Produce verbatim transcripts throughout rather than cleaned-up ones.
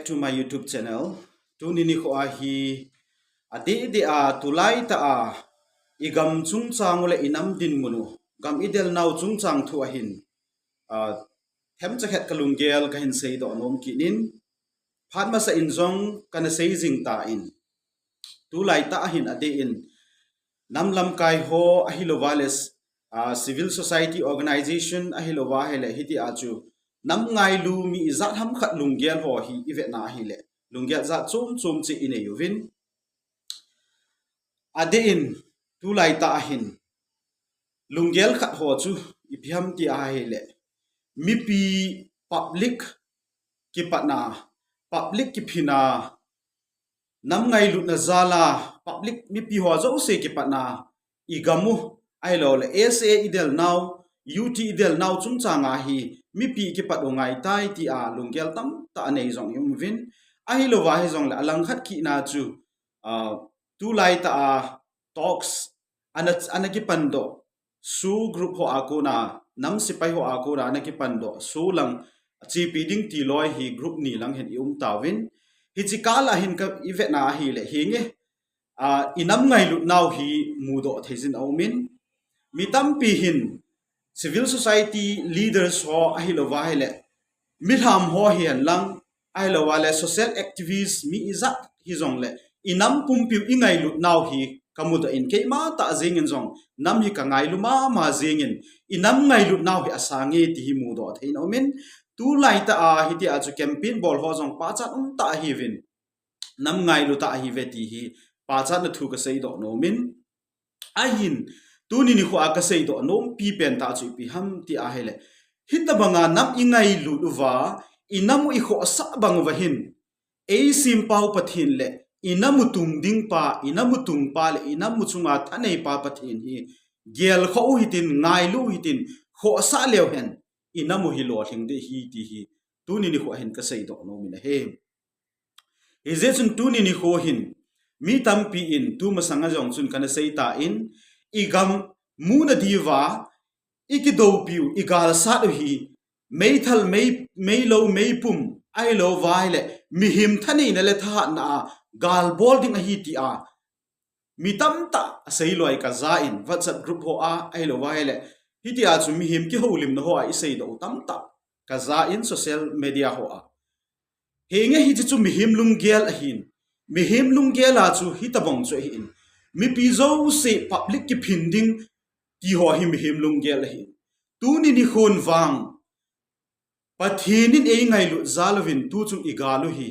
To my YouTube channel. Tuni nikho a hi adeh deh a tulai tah a i gam chungchang u le i nam dinmun u, gam i del nau chungchang thu ahin, a, themcha khat ka lunggel ka hin seidoh nom kit in, phat masa in jong kana sei jing tan, tulai tah a hin adeh in nam lamkai ho ahilouva le, a, civil society organization ahilouva ahile hiti a chu nam ngailu mi ijat ham khat lunggel ho hi i vetna ahile lunggel jat chom chom cheh i nei uvin. Adeh in tulai tah a hin lunggel khat ho chu ipi ham ti ahile, mipi public kipatna, public kiphinna, nam ngailutna jal a public mipi ho jouse kipatna, i gam u ahilou le S A i del nau, U T i del nau chungchang a hi mipi kipat u ngai tai ti a lunggel tamtah anei jong i um uvin. Ahilouva hijongle alang khat kit na chu, a, tulai tah a talks ana, ana kipan doh, SoO group ho a kona, nam sepai ho a kona ana kipan doh, SoO lang chepi ding ti loi hi group ni lang hin i um tauvin. Hiche kal a hin ka i vetna ahile hinge, a, i nam ngailut nau hi mudoh thei jin a um in, mi tampi hin civil society leaders ho ahilouva ahile, mi lham ho hihen lang, ahilouva le social activist mi ijat hijongle, i nam pumpiu i ngailut nau hi ka mudoh in, keima tah jeng in jong nam hi ka ngailu mama jeng in, i nam ngailut nau hi asang e ti hi mudoh thei in a um in, tulai tah a hiti a chu campaign bol ho jong pachat um tah ahiuvin, nam ngailu tah ahiuve ti hi pachatna thu ka seidoh nom in. Ahin, tuni nikho a ka seidoh nompi pen tah chu ipi ham ti ahile, hitobang a nam i ngailut uva, i nam u i khohsah bang uva hin, ei sempau Pathen le i nam u tung ding pa, i nam u tung pa le i nam u chunga thanei pa Pathen hi gelkhoh u hitin, ngailu u hitin, khohsah leu hen i nam u hi lolhing ding ahi ti hi tuni nikho a hin ka seidoh nom in ahi. Hijeh chun tuni nikho hin mi tampi in, tu masang a jong chun kana sei tan, i gam muna diuva i kidoupiu, i galsat u hi meithal, mei, meilou, meipum ahilouva ahile mihem thaneina le thahatna a galbol ding ahi ti a mi tamtah asei loi ka ja in, WhatsApp group ho a ahilouva ahile hiti a chu mihem kihoulimna ho a i seidoh u tamtah ka ja in, social media ho a. Hinge, hiche chu mihem lunggel ahin, mihem lunggel a chu hitobang chu ahin, mipi jouse public kiphin ding ti ho hi mihem lunggel ahin. Tuni nikhon vang Pathen in ei ngailut jal uvin tuchung i gal u hi.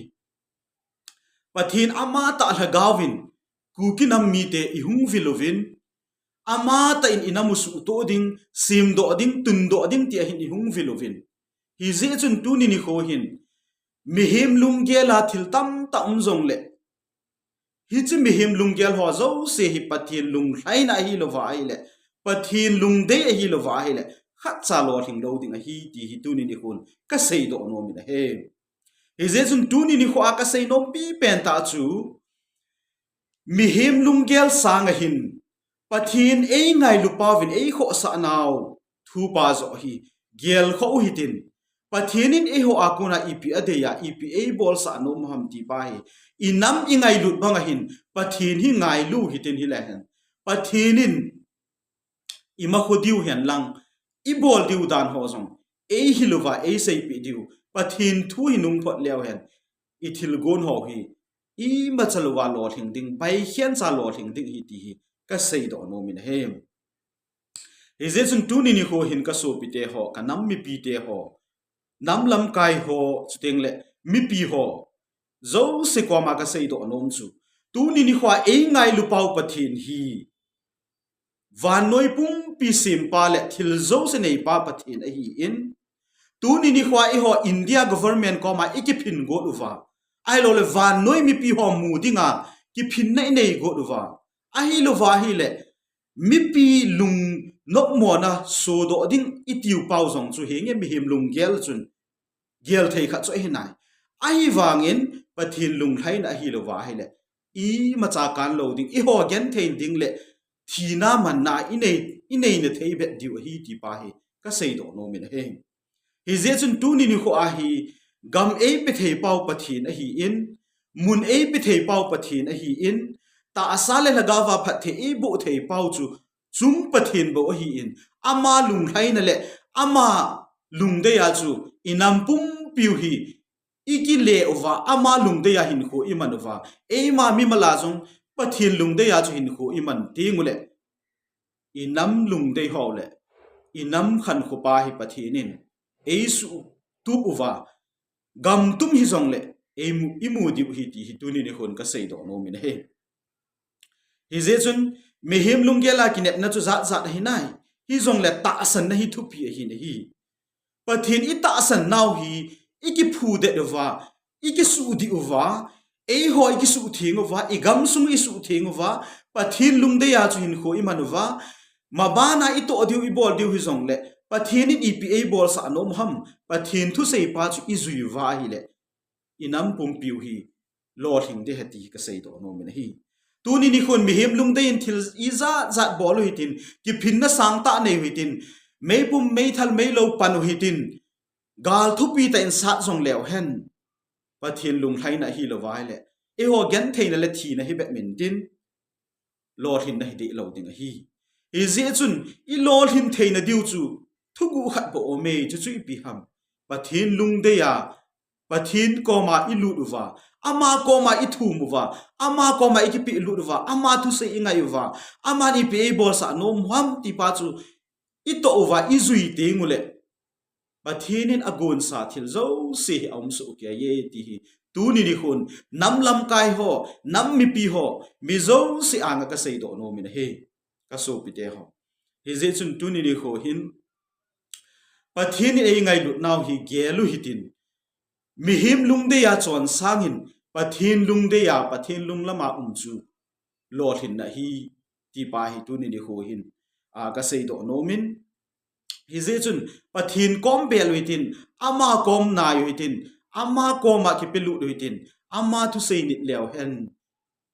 Pathen amatah lhagao vin Kuki nam mite i hung vil uvin, amatah in i nam u suhtoh ding, semdoh ding, tundoh ding ti ahin i hung vil uvin. Hijeh chun tuni nikho hin mihem lunggel a thil tamtah um jongle, hiche mihem lunggel ho jouse hi Pathen lunglhaina ahilouva ahile, Pathen lungdei ahilouva ahile, khatcha lolhing lou ding ahi ti hi tuni nikhon ka seidoh nom in ahi. Hijeh chun tuni nikho a ka sei nompi pen tah chu, mihem lunggel sang a hin Pathen ei ngailu pauvin ei khohsah nau thu pa joh hi gelkhoh u hitin, Pathen in eiho a kona ipi adei a, ipi ei bolsah nom u ham ti pa hi i nam i ngailut bang a hin Pathen hi ngailu hitin, hile hen Pathen in i makho diu hen lang, i bol diu dan ho jong ei hil uva ei seipeh diu, Pathen thu hi nung phot leu hen i thilgon ho hi imacha louva lolhing ding, baikhen cha lolhing ding ahi ti hi ka seidoh nom in ahi. Hijeh chun tuni nikho hin ka sopite ho, ka nam mipite ho, nam lamkai ho, chuteng le mipi ho jouse koma ka seidoh nom chu, tuni nikho a ei ngailu pau Pathen hi vannoi pumpi sempa le thil jouse neipa Pathen ahin, tuni nikho a eiho India government koma i kiphin got uva, ahilou le vannoi mipi ho mu dinga kiphinna i nei got uva, ahilou va ahile mipi lung nopmona sodoh ding i tiu pau jong chu hinge mihem lunggel chun gel thei khat chu ahi nai. Ahivangin Pathen lunglhaina ahilou va ahile imacha kan lou ding, eiho genthei ding le thina manna i nei, i neina thei bet diu ahi ti pa hi ka seidoh nom in ahi. Hijeh chun tuni nikho a hi gam eipe thei pau Pathen ahin, mun eipe thei pau Pathen ahin, tahsa le lhagao a phatthei eiboh thei pau chu chung Pathen bou ahin, ama lunglhaina le ama lungdei a chu inam pumpiu hi ikile uva, ama lungdei a hinkho iman uva, eima mimal a jong Pathen lungdei a chu hinkho iman teng uleh, inam lungdei ho le inam khankho pa hi Pathen in eisuhtup uva, gam tum hijongleh eimu, imu diu ahi ti hi tuni nikhon kaseidoh nom in ahi. Hijeh chun mihem lunggel a kinepna chu jat jat ahi nai. Hijongle tahsanna hi thupi ahi nai. Pathen itahsan nau hi ikiphudet uva, ikisuhdih uva, eiho ikisuhtheng uva, igamsung isuhtheng uva, Pathen lungdei a chu hinkho iman uva, mabana itoh diu, ibol diu hijongle, Pathen in ipi eibolsah nom ham, Pathen thusei pa chu ijui uva ahileh, inam pumpiu hi lolhing ding ahi ti hi kaseidoh nom in ahi. Tuni nikhon mihem lungdei in thil ijat jat bol u hitin, kiphinna sangtah nei u hitin, meipum, meithal, meilou pan u hitin, gal thupi tah in sat jongleu hen, Pathen lunglhaina ahilouva ahileh, eiho gentheina le thina hi bep min tin, lolhinna hi dehlou ding ahi. Hijeh chun ilolhin theina diu chu thuguh khat bou aume, chuchu ipi ham? Pathen lungdei a, Pathen koma ilut uva, ama koma ithum uva, ama koma ikipehlut uva, ama thusei ingai uva, aman ipi eibolsah nom ham ti pa chu itoh uva, ijui teng uleh, Pathen in agonsa thil jouse hi aumsoh kei e ti hi tuni nikhon nam lamkai ho, nam mipi ho, mi jouse anga kaseidoh nom in ahi, kasopite ho. Hijeh chun tuni nikho hin Pathen in eingailut nau hi gel u hitin, mihem lungdei a chonsang in Pathen lungdei a, Pathen lunglam a um chu lolhinna ahi ti pa hi tuni nikho hin, a, kaseidoh nom in. Hijeh chun Pathen kom bel u hitin, ama kom nai u hitin, ama koma kipelut u hitin, ama thusei nit leu hen,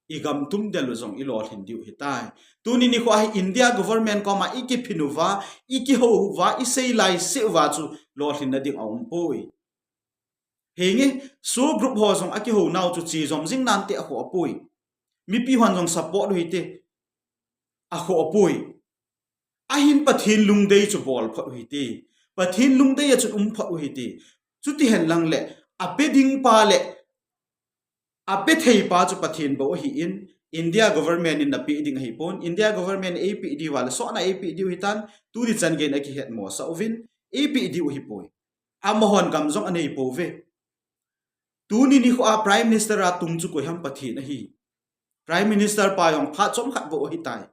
igam tum del u jong ilolhin diu ahitai. Tuni nikho a hi India government koma ikiphin uva, ikihou uva, isei laiseh uva chu lolhinna ding aumpoi. Henge, SoO group ho jong akihou nau chu che jom jing nante, akhoh apoi. Mipi hon jong support u hite, akhoh apoi. Ahin Pathen lungdei chu bol phot u hite, Pathen lungdei a chun um phot u hite. Chuti hen lang leh, ape ding pa le ape thei pa chu Pathen bou ahin, India government in napeh ding ahipon, India government in eipeh diu vale, sohna eipeh diu hitan, tuni chan geiyin akihetmosah uvin, eipeh diu ahipoi. Amahon gam jong anei pouve. Tuni nikho a Prime Minister a tung chu koi ham? Pathen ahi. Prime Minister pa jong phat chomkhat bou ahitai.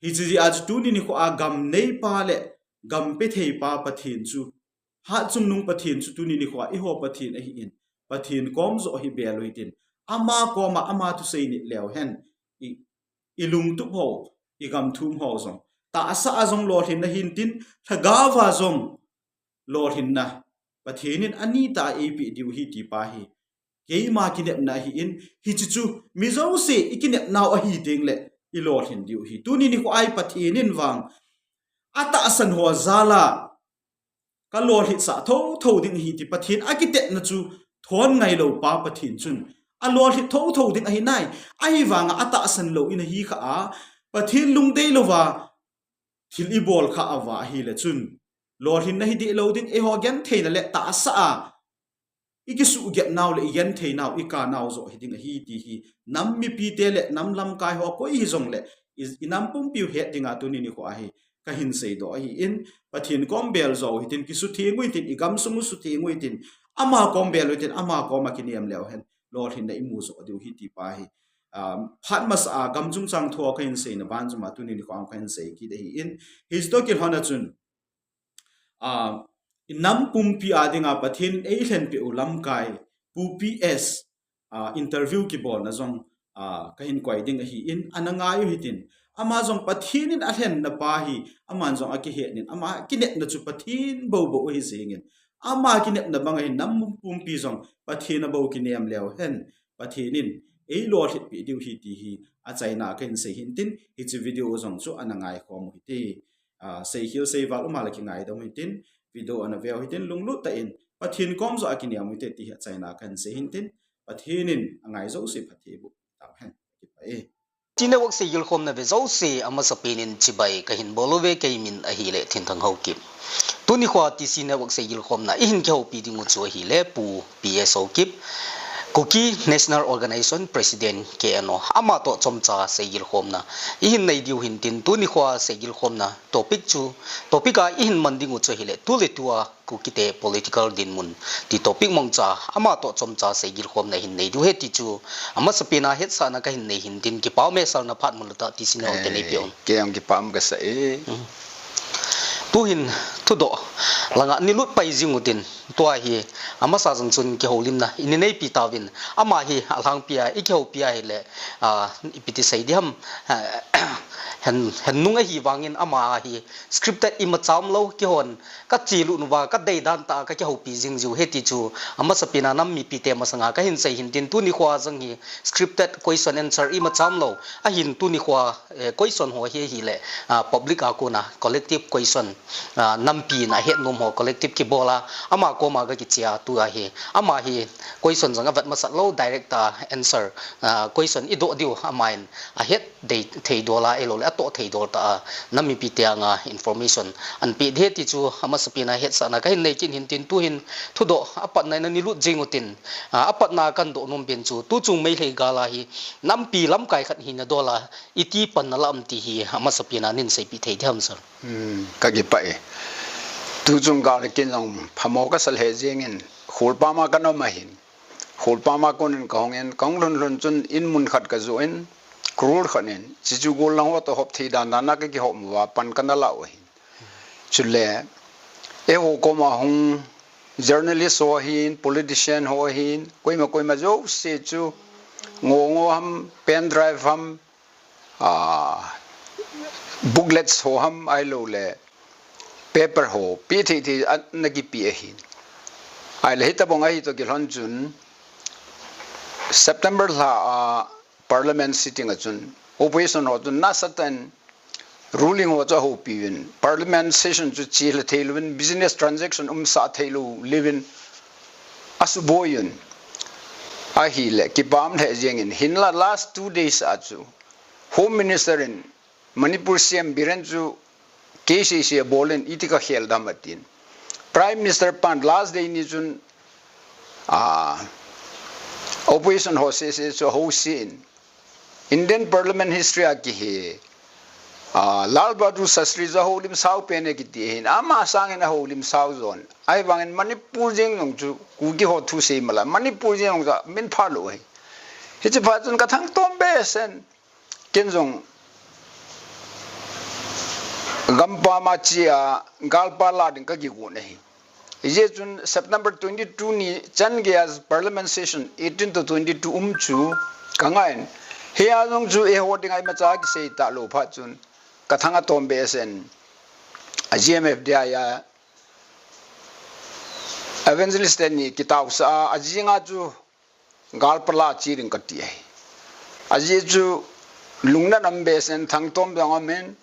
Hiche jeh a chu tuni nikho a gam neipa le gam pethei pa Pathen chu, hatchungnung Pathen chu tuni nikho a eiho Pathen ahin, Pathen kom joh hi bel u hitin, ama koma ama thusei nit leu hen, i, ilungtup ho, igam thum ho jong, tahsa a jong lolhinna hintin, lhagao a jong lolhinna Pathen in anitah a eipeh diu ahi ti pa hi keima kinepna ahin, hiche chu mi jouse ikinepnau ahi tengleh ilolhin diu ahi. Tuni nikho a hi Pathen in vang atahsan ho jal a kalolhitsah thotho ding ahi ti Pathen akitepna chu thon ngailou pa Pathen chun alolhit thotho ding ahi nai. Ahivanga atahsan lou in ahi khah a, Pathen lungdei louva thil ibol khah uva ahile chun, lolhinna hi dehlou ding, eiho gentheina le tahsa a ikisuhgepnau le igentheinau, ikanau joh hiding ahi ti hi nam mipite le nam lamkai ho koi hijongleh, i, inam pumpiu het dinga tuni nikho a hi kahin seidoh ahin, Pathen kom bel jou hitin, kisutheng u hitin, igamsung u sutheng u hitin, ama kom bel u hitin, ama koma kinem leu hen lolhinna imu joh diu ahi ti pa hi, phat masa a gam chungchang thua kahin seina ban chunga tuni nikho a kahin sei kit ahin, hiche toh kilhon a chun, inam pumpi a dinga Pathen in eilhenpeh u lamkai, Pu P S interview kibolna jong kahin koi ding ahin, ana ngai u hitin, ama jong Pathen in alhenna pa hi aman jong akihetnin, ama kinepna chu Pathen boubou ahi jengin, ama kinepna banga hin nam pumpi jong Pathen a bou kinem leu hen, Pathen in eilolhitpeh diu ahi ti hi achaina kahin sei hintin, hiche video jong chu ana ngaikhom u hite. Seikhel seival um a le kingaidam u hitin, video ana veu hitin, lunglut tah in Pathen kom joh a kinei mu hite ti hi achaina kahin sei hintin, Pathen in angai jouse phatthei boh tauhen. Kipah e. T C Network seigilkhomna ve jouse amasapen in chibai kahin bol uve, kei min ahile Thinthang Haokip. Tuni khoa T C Network seigilkhomna ihin kihoupi ding u chu ahile Pu P S Haokip, Kuki National Organization President K N O, ama toh chomcha seigilkhomna ihin nei diu hintin, tuni khoa seigilkhomna topic chu, topic a ihin man ding u chu ahile tuletua Kukite political dinmun ti topic mongcha, ama toh chomcha seigilkhomna hin nei diu ahi ti chu, amasapen a hetsahna kahin nei hintin, kipa ume sir, na phat mun lutah T C Network te nei peh un. Eh, kei jong kipa um kasa e. Hmm. Tuhin thudoh langa nilut pai jing utin, tua hi amasa jong chun kihoulimna ini neipi tauvin, ama hi alhangpia ikihoupi ahile, ah, ipi ti sei diham, ah, hen, hen nung ahi vangin ama hi scripted imacha umlou, keihon kache lut uva kadei dan tah a kakihoupi jing jiu ahi ti chu, amasapen a nam mipite masanga kahin sei hintin, tuni khoa jong hi scripted question answer imacha umlou ahin, tuni khoa, eh, question ho hi ahile, ah, public a kona collective question, ah, nampi in ahet nom ho collective kibol a, ama koma kakiche a, tua hi ama hi question jong avet masat lou, direct a answer, ah, question idoh diu ama in ahet dei thei dol a, ahilouleh atoh thei dol tah a nam mipite anga information ahin pe ding ahi ti chu amasapen a hetsahna kahin nei kit hintin, tuhin thudoh apatna in ani lut jing utin, ah, apatna kahin doh nom pen chu, tuchung Meitei gal a hi nampi lamkai khat hina dol a iti panna la um ti hi amasapen a nin seipeh thei diham sir? Hmm, kakipah e. Tuchung gal a kei jong phamo kasa lheh jengin, Kholpam a kanom ahin, Kholpam a konin kahongin, kahung lhun lhun chun in mun khat kajoh in, crore khat in, chuche chu gollang ho toh hop thei dan dan a kakihop uva pan kana la u ahin. Chule eiho koma hung journalist ho ahin, politician ho ahin, koima koima jouse chu ngo ngo ham, pen drive ham, ah, booklets ho ham, ahilouleh paper ho pe thei thei ana kipe ahin. Ahile hitobang ahi toh kilhon chun September lha a parliament sitting a chun opposition ho chun nasatah in ruling ho chu ahoupi uvin, parliament session chu chelha thei louvin, business transaction umsah thei lou louvin asuboi un. Ahile kipa um lheh jengin, hinla last two days a chu Home Minister in Manipur C M Biren chu K C C a bol in iti kakhel dam atin. Prime Minister pan last day ni chun, ah, opposition ho sese chu ahousen, Indian Parliament history a kihe, ah, Lal Bahadur Shastri chu ahoulim sao pen e kiti ahin, ama sangin ahoulim sao jon. Ahivangin Manipur jeng jong chu Kuki ho thusei mala, Manipur jeng jong chu min phalou ahi. Hiche phat chun kathang tom behseh in, ken jong gampam a che a galpa la ding kakigon ahi. Hijeh chun September twenty-two ni chan geiya parliament session eighteen to twenty-two um chu kangah in, hia jong chu eiho dinga imacha kisei talou phat chun kathang atom behseh in, a G M F D I a evangelist teni kitaosah a, ajinga chu galpa la che ding kati ahi. Ajeh chu lungnat um behseh in, thangtom jong um in,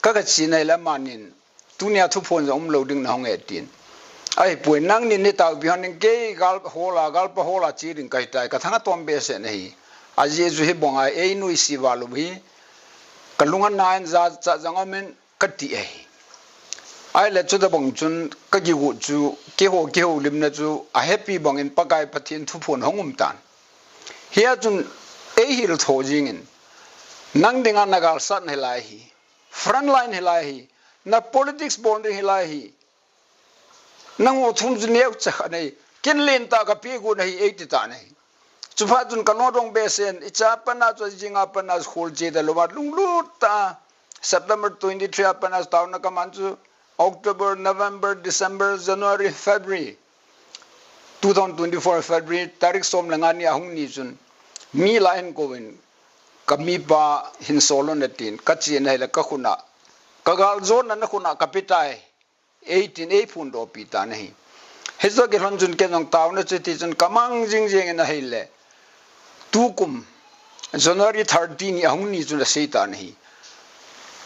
ka, kache nai le amanin, tunia thuphon jong umlou ding nahung e tin. Ahipoi, nangnin neitaopi hon in, kei gal hol a, galpa hol a che ding kahitai, kathang atom behseh in ahi. Ajeh chu hibanga einuisat val u hi kalung ana in, jachat jong um in, kati ahi. Ahile chutobang chun kakigot chu, keiho kihoulimna chu ahepi bangin Pakai Pathen thuphon hung um tan. Hia chun eihil tho jingin, nang dinga nagalsatna hilai hi, front line hilai hi, na politics bol ding hilai hi, nangho thum chu neocha khat nei, ken lentah kapegot ahi eiti tan ahi. Chuphat chun kanodoh behseh in, icha pana chu, ajinga pana chu kholche talou a lunglut tah a, September twenty-three a pana chu taona kaman chu October, November, December, January, February, two thousand twenty-four February tarik som le nga ni ahung ni chun mi la hin kouvin, kamipa hin sol un atin, kache nai le kakhut a, kagal jona nakhut a kapetai, eitin eiphondohpi tan ahi. Hichu kilhon chun ken jong taona chu tichun kamang jingjing in ahile, tukum January thirty ni ahung ni chun asei tan ahi.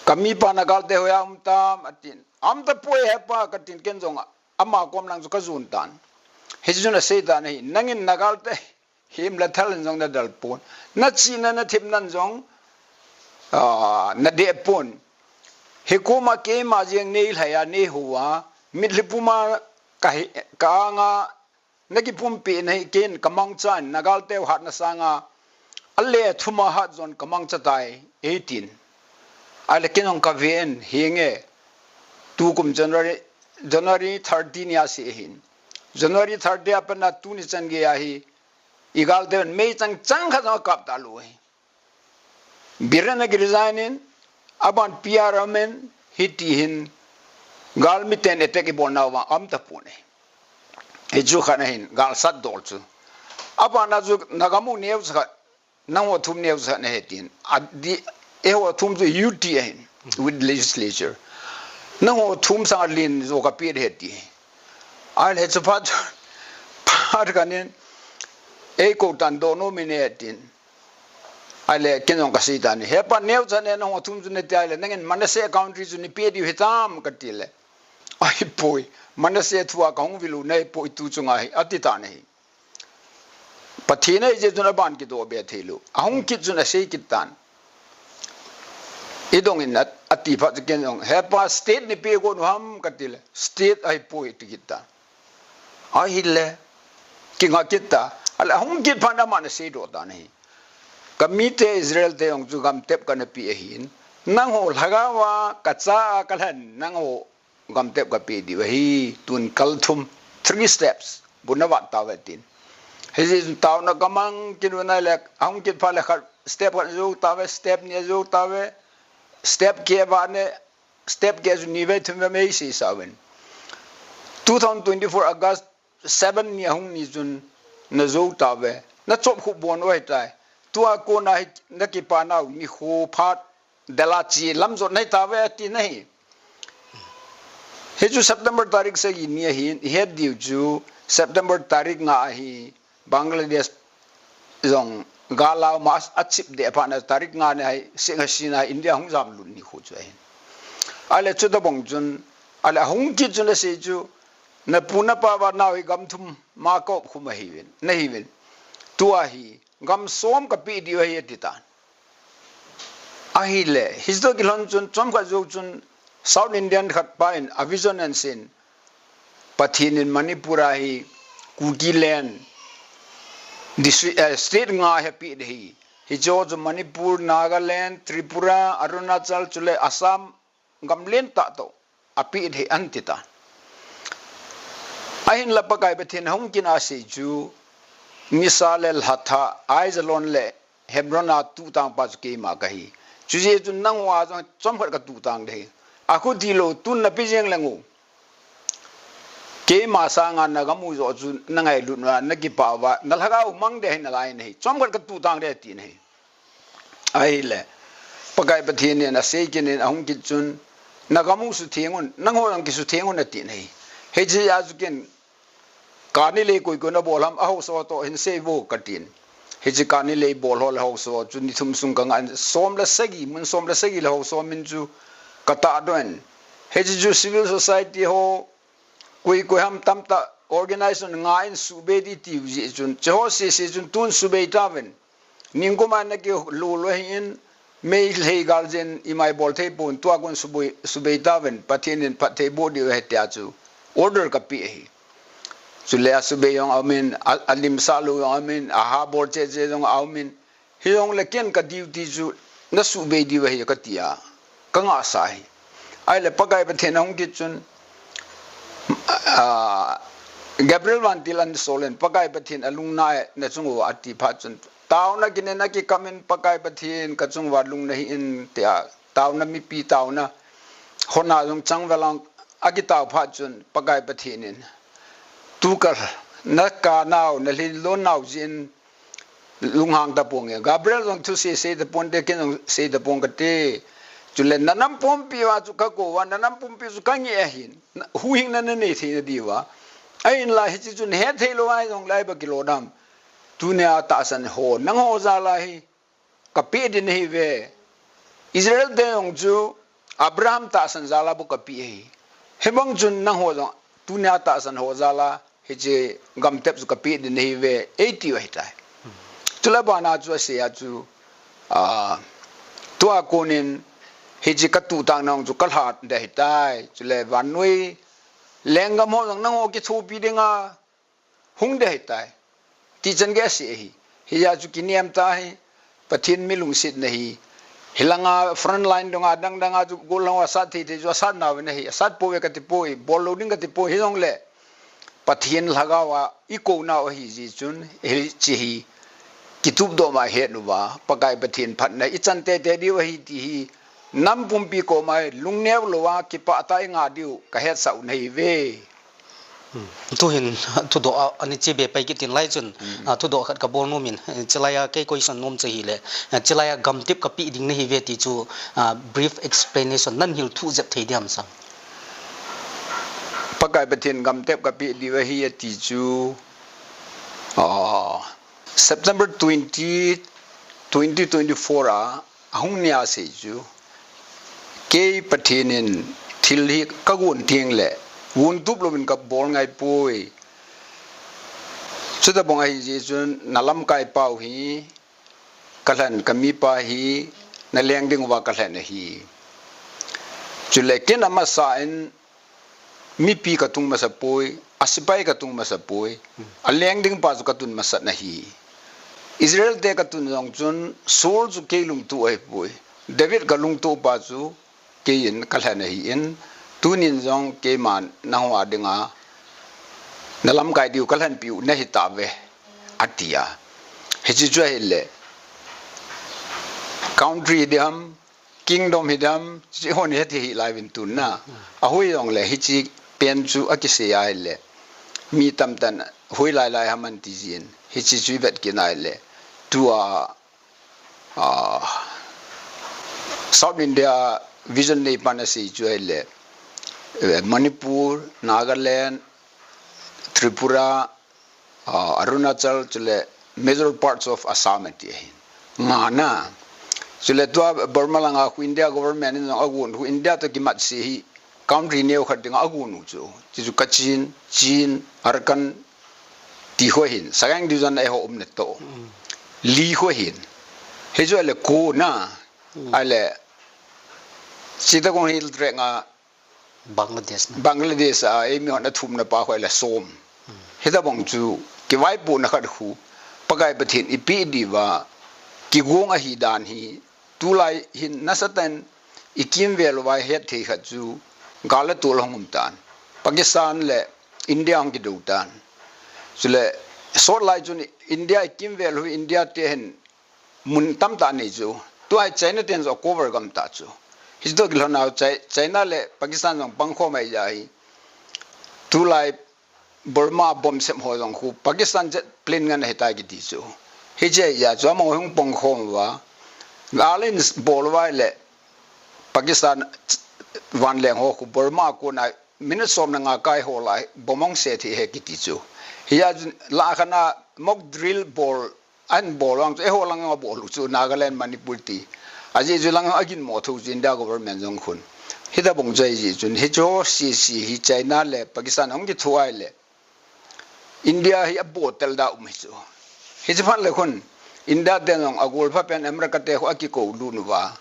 Kamipa nagalte hoiya um tam atin. Aum tapoi hepa katin, ken jong ama kom lang chu kajon tan. Hichun asei tan ahi, nangin na galte him le thal in jong na dal pon. Na chihna na themnan jong, ah, na deh pon. Hikoma keima jeng nei lhai a, nei hou a, mitlhi puma ka hi, ka anga na kipumpi na hi ken ka mangchan, na galte u hatna sanga, ale thuma hat jon ka mangcha tai, eitin. Ale ken jong ka ven, hinge, tukum January, January thirteen ni a se hin. January thirty a pat na tuni chan gei ahi, i galte un meichang chang khat jong kap talou ahi. Biren a ki resign in, aban P R M in, hiti hin, galmiten attack i bol nauva, um tapon ahi. Hichu khat ahin, galsat dol chu. Aban a chu, na gamu news khat, nangho thum news khat nahe tin. Adi, eiho thum chu U T ahin, with legislature. Nangho thum sang a lin jo ka pe de ti. Ahile chu phat, phat khat in, ei kou tan do no mi ne tin. Ahile, ken jong ka sei tan ahi. Hepa, news a ne nangho thum chu ne ti ahile, nangin Manasseh country chu nei pe diu hitam ka ti le. Ahipoi, Manasseh thua ka hung vil u nei poi tu chunga hi, ati tan ahi. Pathen ahi jeh chun aban kidoh be thei lou. Ahung kit chun asei kit tan. I dong in a, ati phat chu ken jong, hepa, state nei pe got u ham ka ti le, state ahipoi ti kit tan. Ahile, kinga kit ta. Ale, ahung kit phat aman asei doh tan ahi. Ka mite Israel te jong chu gam tep kana pe ahin. Nangho lhagao a ka cha a ka lhen, nangho gam tep ka pe diu ahi. Tun kal thum, three steps, bu na vat tauve tin. Hijeh chun taona ka mang kit u nai le, ahung kit phat le khat, step khat jou tauve, step ni jou tauve, step keh vat ne, step keh chu ni ve thum ve mei sei sa uvin. Two thousand twenty-four August seven ni ahung ni chun na jou tauve. Na chop khup bon u ahi tai. Tua kona hi na kipa nau nikho phat dela chi lam jot nei tauve ati na hi. Hichu September tarik sagi ni ahin, i het diu chu September tarik nga ahi. Bangladesh jong gal a um a, achip deh phat na tarik nga ni ahi, Sheikh Hasina India hung jam lut nikho chu ahin. Ale chu tabang chun, ale ahung kit chun asei chu, na pu na pa va nau hi gam thum ma ka op khum ahiuvin, nahiuvin. Tua hi, gam som ka pe diu ahi ati tan. Ahile, hichu toh kilhon chun, chomkhat jou chun, South Indian khat pa in, a vision ahin sei in, Pathen in Manipur a hi Kuki land district, eh, state nga hi ape ding ahi. Hiche ho chu Manipur, Nagaland, Tripura, Arunachal, chule Assam gam lentah toh ape ding ahi ati tan. Ahinla Pakai Pathen hung kit a asei chu, nisa le lhatha, Aijalon le Hebron a tuhtang pa chu keima kahi. Chujeh chun nangho a jong chomkhat ka tuhtang ding ahi. Akhuti lou tun na pe jeng leng u. Keima sanga na gam u joh chu na ngailut uva, na kipah uva, na lhagao mang ding ahi nalai in ahi. Chomkhat ka tuhtang ding ahi ati in ahi. Ahile, Pakai Pathen in asei kit in ahung kit chun, na gam u sutheng un, nangho jong kisutheng un ati in ahi. Hiche a chu ken, kani lei koi koi na bol ham, a haosa toh hin sei vo katin. Hiche kani lei bol ho le haosa chu ni thum sung ka ngah in, som le sagi, mun som le sagi le haosa min chu ka tahdoh in. Hiche chu civil society ho, koi koi ham tamtah organization nga in subei ding tiu jeh chun, cheho sese chun tun subei tauvin. Nikum a na kilou lou ahin, Meitei gal jeh in ima ibol thei pon, tua kon subei, subei tauvin, Pathen in phatthei boh diu ahi tia chu order ka pe ahi. Chule asubei jong aumin, a, alimsah lou jong aumin, aha bol cheh cheh jong aumin, hijongle ken ka duty chu na subei diu ahi kati a, ka ngahsa ahi. Ahile Pakai Pathen ahung kit chun, ah, Gabriel vantil ahin sol in, Pakai Pathen alungna e, na chung uva ati phat chun, taona kine na kikam in, Pakai Pathen ka chung uva lungna hih in tia, taona mipi taona, hon a jong chang vel a akitao phat chun, Pakai Pathen in, tu ka, na ka nau, na lhin lon nau jeh in, lunghang tapong e. Gabriel jong thusei sei tapon te, ken jong sei tapong kate. Chule na nam pumpi uva chu ka kou uva, na nam pumpi chu ka ngeh ahin. Na, huhhingna na nei theina diuva. Ahinla hiche chu na hethei lou ahi jongle iba kilo dam. Tunia tahsan ho, nangho jal a hi ka pe ding nahiuve. Israel te jong chu Abraham tahsan jal a bou ka pe ahi. Hibang chun nangho jong tunia tahsan ho jal a hiche gamtep chu kapeh ding nahi ve, eitiu ahitai. Chule abana chu asei a chu, a, tua konin hiche katuh tah nang chu kalhat ding ahitai. Chule vannoi lenggam ho jong nangho kithopi dinga hung ding ahitai. Tichan gei asei ahi. Hijeh chun kinem tahi. Pathen mi lungsetna hi. Hilanga front line dunga dangdanga chu gollhang ho asat thei thei chu asat nauve ahi. Asat pouve kati poi. Bol lou ding kati poi. Hijongle Pathen lhagao a ikou nau ahi jeh chun hiche hi kitup doh ma het uva. Pakai Pathen phatna ichan tete diu ahi ti hi nam pumpi koma lungneo louva kipah tah a inga diu kahetsah u ahi ve. Hmm. Tuhin thudoh a, ani che be pai kit in lai chun, hmm, a, thudoh khat kabol nom in, eh, chulai a kei question nom chu ahile, eh, chulai a gamtep kapeh ding nahi ve ti chu, a, brief explanation nahil thuh jep thei diam sir? Pakai Pathen gamtep kapeh diu ahi ati chu, a, September twenty, twenty twenty-four a, ahung nia sei chu, kei Pathen in thil hi kagon tengle, gon tup louvin kabol ngai poi. Chutabang ahi jeh chun nalamkai pau hi kalhen, kamipa hi naleng ding uva kalhen ahi. Chule ken amasa in mipi katung masa poi, asepai katung masa poi, aleng ding pa chu katun masat ahi. Israel te katun jong chun Saul chu kei lungtup ahi poi. David kalungtup pa chu keiin kalhen ahin, tunin jong keiman nangho a dinga nalamkai diu kalhenpiu nahi tauve, atia. Hiche chu ahile, country diam, kingdom hi diam, hiche hon het hi lai vin tun na. Ahoi jongle hiche pen chu akisei ahile, mi tamtah in hoilai lai ham anti jin. Hiche chu ivet kit ahile, tua, a, South India vision neipan asei chu ahile, eh, Manipur, Nagaland, Tripura, a, Arunachal, chule major parts of Assam ati ahin. Nga na. Chule tua Burma langa khu India government in jong agon khu India toh kimat se hi country neo khat dinga agon u chu. Ti chu Kachin, Chin, Arakan ti khu ahin. Sagaing division a eiho umna toh. Hmm. Li khu ahin. Hichu ahile khu na. Hmm. Ahile, Chittagong Hill Tracts a Bangladesh na. Bangladesh a, eimi hon athumna pa khu ahile Som. Hmm. Hitabang chu, kivaipohna khat khu, Pakai Pathen ipeh diuva, kigong ahi dan hi, tulai hin nasatah in ikimvel uva het thei khat chu, gal a tol hung um tan. Pakistan le India hung kidou tan. Chule, sot lai chun India ikimvel u India te hin mun tamtah nei chu. Tua hi China ten jong cover gam ta chu. Hiche toh kilhon a Chi-, China le Pakistan jong pangkhom ahi jeh hi. Tulai Burma bomb sem ho jong khu Pakistan jet plane ngen ahitai kiti chu. Hiche ahi jeh chu amaho hung pangkhom uva. Alliance bol uva ahile Pakistan vanleng ho khu Burma kona minute som le nga kai ho lai bomb hung se thei ahi kiti chu. Hijeh chun lah khat a mock drill bol Ahin bol vang chu, eiho lang a bol u chu, Nagaland, Manipur ti. Ajeh chu lang a aginmo thou chu India government jong khun. Hitabang chu ahi jeh chun, hichu C C hi China le Pakistan hung kitho ahile. India hi abol tel da um hi chu. Hichu phat le khun, India te jong agol pha pen America te khu akikou lut uva.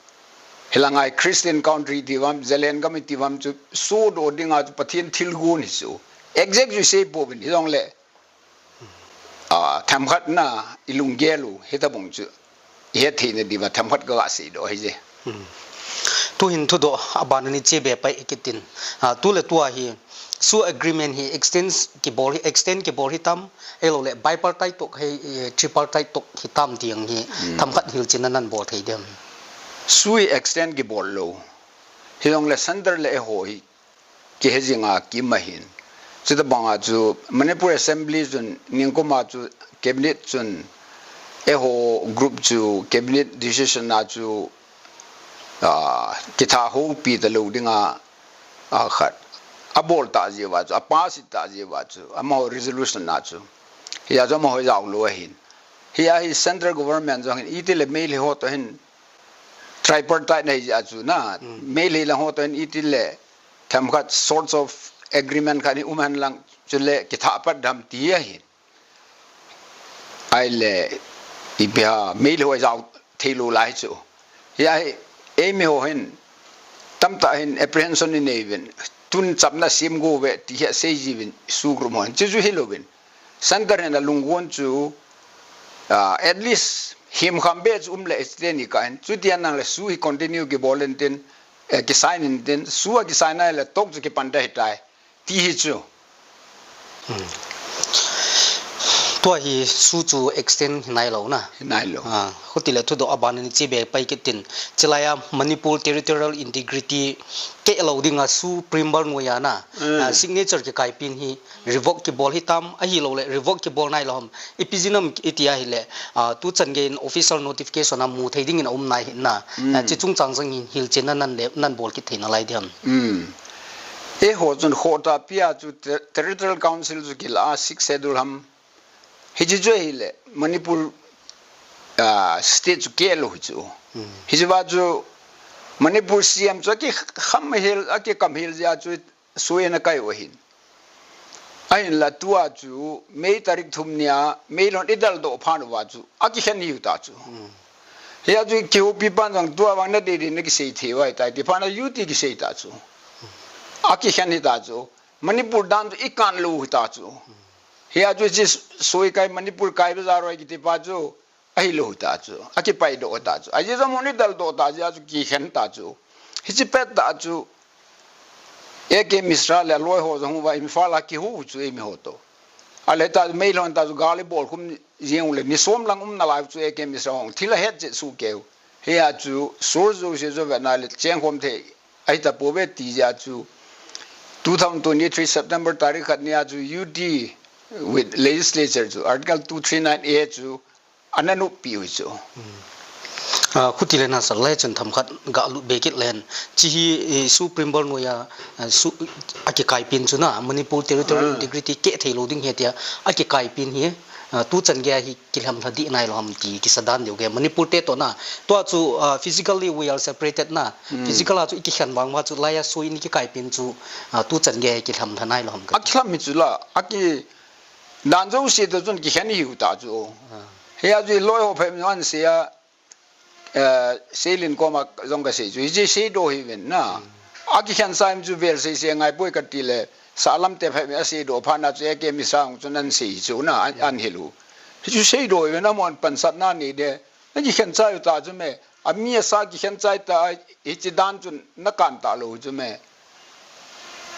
Hilang a hi Christian country ti uvam, Zalen gam ti uvam chu, sudoh dinga chu Pathen thilgon hi chu. Exact chu sei pouvin, hijongle. A, themkhat na ilunggel u, hitabang chu ihet theina diuva themkhat kaga seidoh ahije. Hmm. Tuhin thudoh abana ni che be pai kit in. A, tu le tua hi, SoO agreement hi extend kibol hi, extend kibol hitam, ahilouleh bipartite talk hi, eh, tripartite talk hitam ti jong hi, hmm, themkhat hilchen a nabol thei dem? SoO hi extend kibol lou. Hijongle center le eiho hi, kihe jinga kium ahin. Chutabanga chu Manipur Assembly chun ningkuma chu cabinet chun eiho group chu cabinet decision a chu, ah, kitha houpi talou dinga, ah, khat abol ta jiuva chu, apass ta jiuva chu, amaho resolution a chu. Hia chu amaho jaolou ahin. Hia hi central government jong hin itile Meitei ho toh hin tripartite nei jeh a chu na, hmm, Meitei lang ho toh hin itile themkhat sorts of agreement khat hi um hen lang, chule kithah pat dem ti ahi. Ahile, ipi ham, Meitei ho jao thei lou lai chu. Hia hi, eimi ho hin, tamtah hin apprehension inei uvin, tun chapna sem go uve, ti hi asei ji uvin, SoO group ho hin, chuchu hilou vin. Centre hin alunggon chu, ah, at least, himkham beh chu um le, hiti ni ka hin, chuti a nang le SoO hi continue kibol intin, eh, kisign intin, SoO a kisign a le, tok chu kipan da hitai. Ti hi chu. Hmm. Tua hi SoO chu extend hi nailou na. Hi nailou. Ah, hiti le thudoh a ban a ni chi be pai kit tin. Chilai a Manipur territorial integrity keh lou ding a SoO preamble noiya na. Hmm. Ah, signature kikai pen hi revoke kibol hitam, ahilou le revoke kibol nailou ham. Ipi jeh ham iti ahile, ah, tu chan gei in official notification a mu thei ding in a um nai hi na. Hmm. Ah, chi chungchang jang in hilchen na nan le, nan bol kit thei nalai diam. Hmm. Eiho chun khoh tah pi a chu ter-, Territorial Council chu kila a Sixth Schedule ham. Hiche chu ahile, Manipur, ah, state chu keh lou hi chu. Hmm. Hiche va chu Manipur C M chu akikham hel, akikam hel jeh a chu SoO in akai u ahin. Ahinla tua chu May tarik thum nia, Meilhon idaldoh phat uva chu, akikhen hiu ta chu. Hmm. Hia chu kihoupi pan jong tua vang nadei dei nakisei thei u ahitai, ti phat na U T kisei ta chu. Akikhen hita chu. Manipur dan chu ikan lou hita chu. Hia chu hiche SoO kai Manipur kai bazar roi kiti pa chu. Ahilou hita chu. Akipaidoh ta chu. Ajeh chu amahon idaldoh ta jeh a chu kikhen ta chu. Hiche pet tah chu A K Mishra le aloi ho jong uva Imphal a kihou chu eimi ho toh. Ahile ta Meilhon ta chu gal ibol khum jeng u le ni som lang um nalai chu A K Mishra hung thil ahet chet SoO keu. Hia chu SoO jouse chu vetna le chengkhom thei ahita pouve ti jeh a chu two thousand twenty-three September tarik khat nia chu U T with legislature chu Article two three nine A chu ana noppi u chu. Hmm. Ah, khuti le na sir, lai chun themkhat ga lut be kit len. Chi hi, eh, SoO preamble noiya, ah, SoO, akikai pen chu na, Manipur territorial Ah. integrity keh thei lou ding hi tia, akikai pen hi, ah, tu chan gei hi kilhamlha dih nailou ham ti kisa dan deu gei. Manipur te toh na, tua chu, ah, physically we are separated na, Hmm. physical a chu ikikhen vang uva chu, laiya SoO in ikikai pen chu, ah, tu chan gei hi kilhamlha nailou ham ka. Akilham hi chu la, aki Dan jouse toh chun kikhen ihiu ta chu. Ah. Hia chu iloi ho phabep in ahin sei a, eh, Seilin koma jong kasei chu. Hiche seidoh hiuvin na. Hmm. Akikhen sa in chu vel sei sei ngai poi kati le. Salam te phabep in aseidoh phat na chu A K Mishra hung chun ahin sei chu na, ahin, ahin hil u. Hichu seidoh hiuvin amahon pansatna nei de. Nakikhen chai u ta chu me. Ami asa kikhen chai ta, hiche dan chun nakan talou chu me.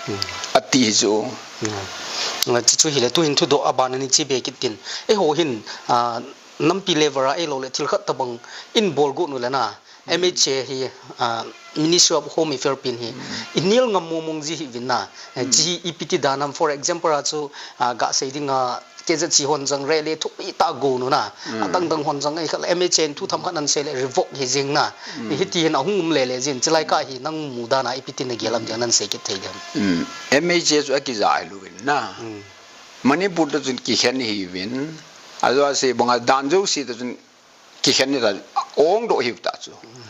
Hmm. Ati chu. Hmm. Nga chi chu hile tuhin thudoh a ban a ni chi be kit tin. Eiho hin, ah, nampi level a ahilou le thil khat tabang in bol got u le na. Hmm. M H A hi, ah, Ministry of Home Affairs pen hi. Hmm. Inel ngam mong mong ji hiuvin na. Eh, Hmm. chi hi ipi ti dan ham, for example a chu, ah, ga sei ding a K Z C hon jong rally thupi tah gon u na. Mm. Adang dang hon jong ahi khat le M H A in thu themkhat ahin sei le revoke hi jing na. Mm. Hiti hin ahung um le le jin chilai kah hi nang mu dan a ipi tin nagel ham ti nang sei kit thei diam. Mm. M H A chu akija ahi louvin na. Mm. Manipur toh chun kikhen ihiuvin. Ajeh a sei bang a dan jouse toh chun kikhen hita ong doh hiu ta chu. Mm.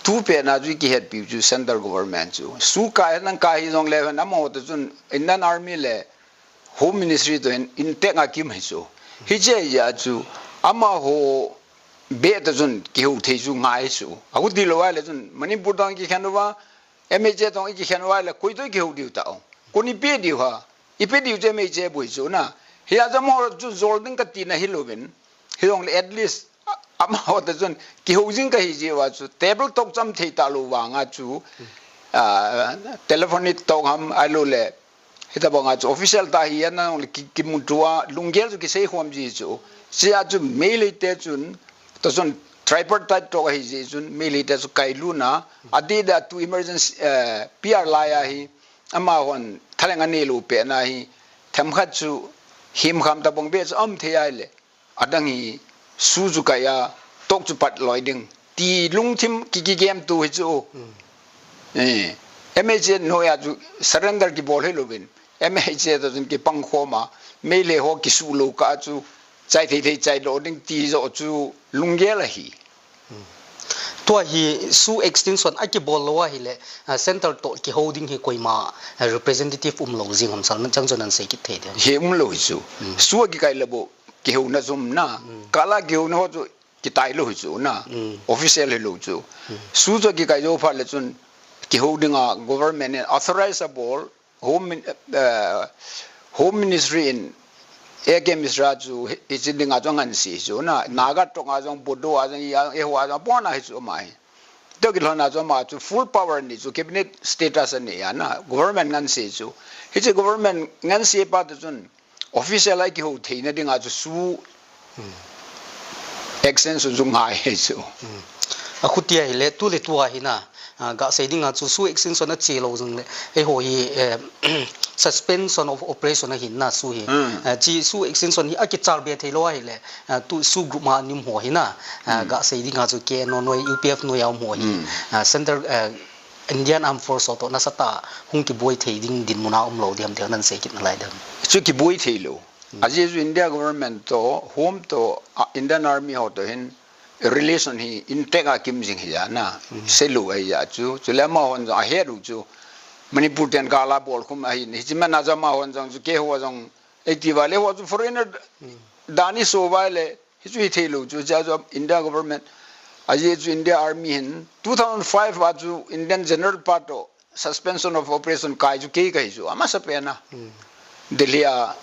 Tu pen a chu kihetpi u chu central government chu. SoO kai nang kai hi jong le hen amaho toh chun Indian Army le Home Ministry toh hin intact a kium hi chu. Hiche jeh a chu amaho beh toh chun kihou thei chu ngai chu. Ahuti lou ahile chun Manipur toh kikhen uva, M H A toh kikhen uva ahile koi toh kihou diu ta o. Koi in pe diu ham. Ipe diu chu M H A boi chu na. Hia chu amaho chu jol ding kati na hilouvin. Hijongle at least A-, amaho toh chun kihou jing kahi jeh uva chu table talk chu um thei talou vang a chu, ah, telephonic talk ham ahilou le, hitabang a chu official tah hi ana hung le ki, kimuto a lunggel chu kisei khom ji chu. Chea chu Meitei te chun, toh chun tripartite talk ahi jeh chun Meitei te chu kailutna, adeh deh a tu emergency, eh, P R lai a hi, amahon thalheng anei lou pet na hi, themkhat chu himkham tabang beh chu um thei ahile. Adang hi SoO chu kai a, talk chu pat loi ding. Ti lungthim ki, kigem tu hi chu. Mm. Eh, M H A noiya chu surrender kibol hilouvin. M H A toh chun kipang khom a, Meitei ho kisuh lou kah chu, chai thei thei chai lou ding ti joh chu lunggel ahi. Hmm. Tua hi SoO extension a kibol lou ahile, ah, center toh kihou ding hi koima, ah, representative um lou jing ham sir, nachang chu nan sei kit thei diam? Hi um lou hi chu. Hmm. SoO a kikai le bou kihouna chu um na. Hmm. Kala kihouna ho chu kitai lou hi chu na. Hmm. Official hi lou chu. Hmm. SoO chu kikai jou phat le chun kihou dinga government in authorize abol, Home Min-, eh, Home Ministry in A K Mishra chu hi, hiche dinga chu angansei chu na, Naga tonga jong, Bodo a jong, ya, eiho a jong, abona hi chu ama hi. Tua kilhona chu ama chu full power anei chu, cabinet status anei a na, government ngansei chu. Hiche government ngansei pa toh chun official a kihou theina dinga chu SoO Hmm. extension chu ngai hi chu. Hmm. Akhutia hile, tu le tua hi na, ah, gasei dinga chu SoO extension a che lou jong le, eiho hi, eh, suspension of operation ahin na SoO hi. Hmm. Ah, chi SoO extension hi akichal be thei lou ahile, ah, tu SoO group ma nim ho hi na, ah, Hmm. gasei dinga chu K N O noi, U P F noi a um ho hi, Hmm. ah, center, eh, Indian Armed Force ho toh nasatah a hung kiboi thei ding dinmun a um lou diam ti nan sei kit nalai diam? Chu kiboi thei lou. Hmm. Ajeh chu India government toh, Home toh, ah, Indian Army ho toh hin relation hi intact a kim jing hi ja na. Hmm. Sei lou ahi ja chu. Chule amahon jong ahet u chu Manipur ten kala bol khum ahi. Hiche man a jong amahon jong chu keiho jong eiti uva le ho chu foreigner Hmm. dan i so uva le Hichu hithei lou chu, hiche chu India government, ajeh chu India Army hin two thousand five a chu Indian General pa toh suspension of operation kai chu kei kahi chu, amasapen a. Hmm. Delhi a,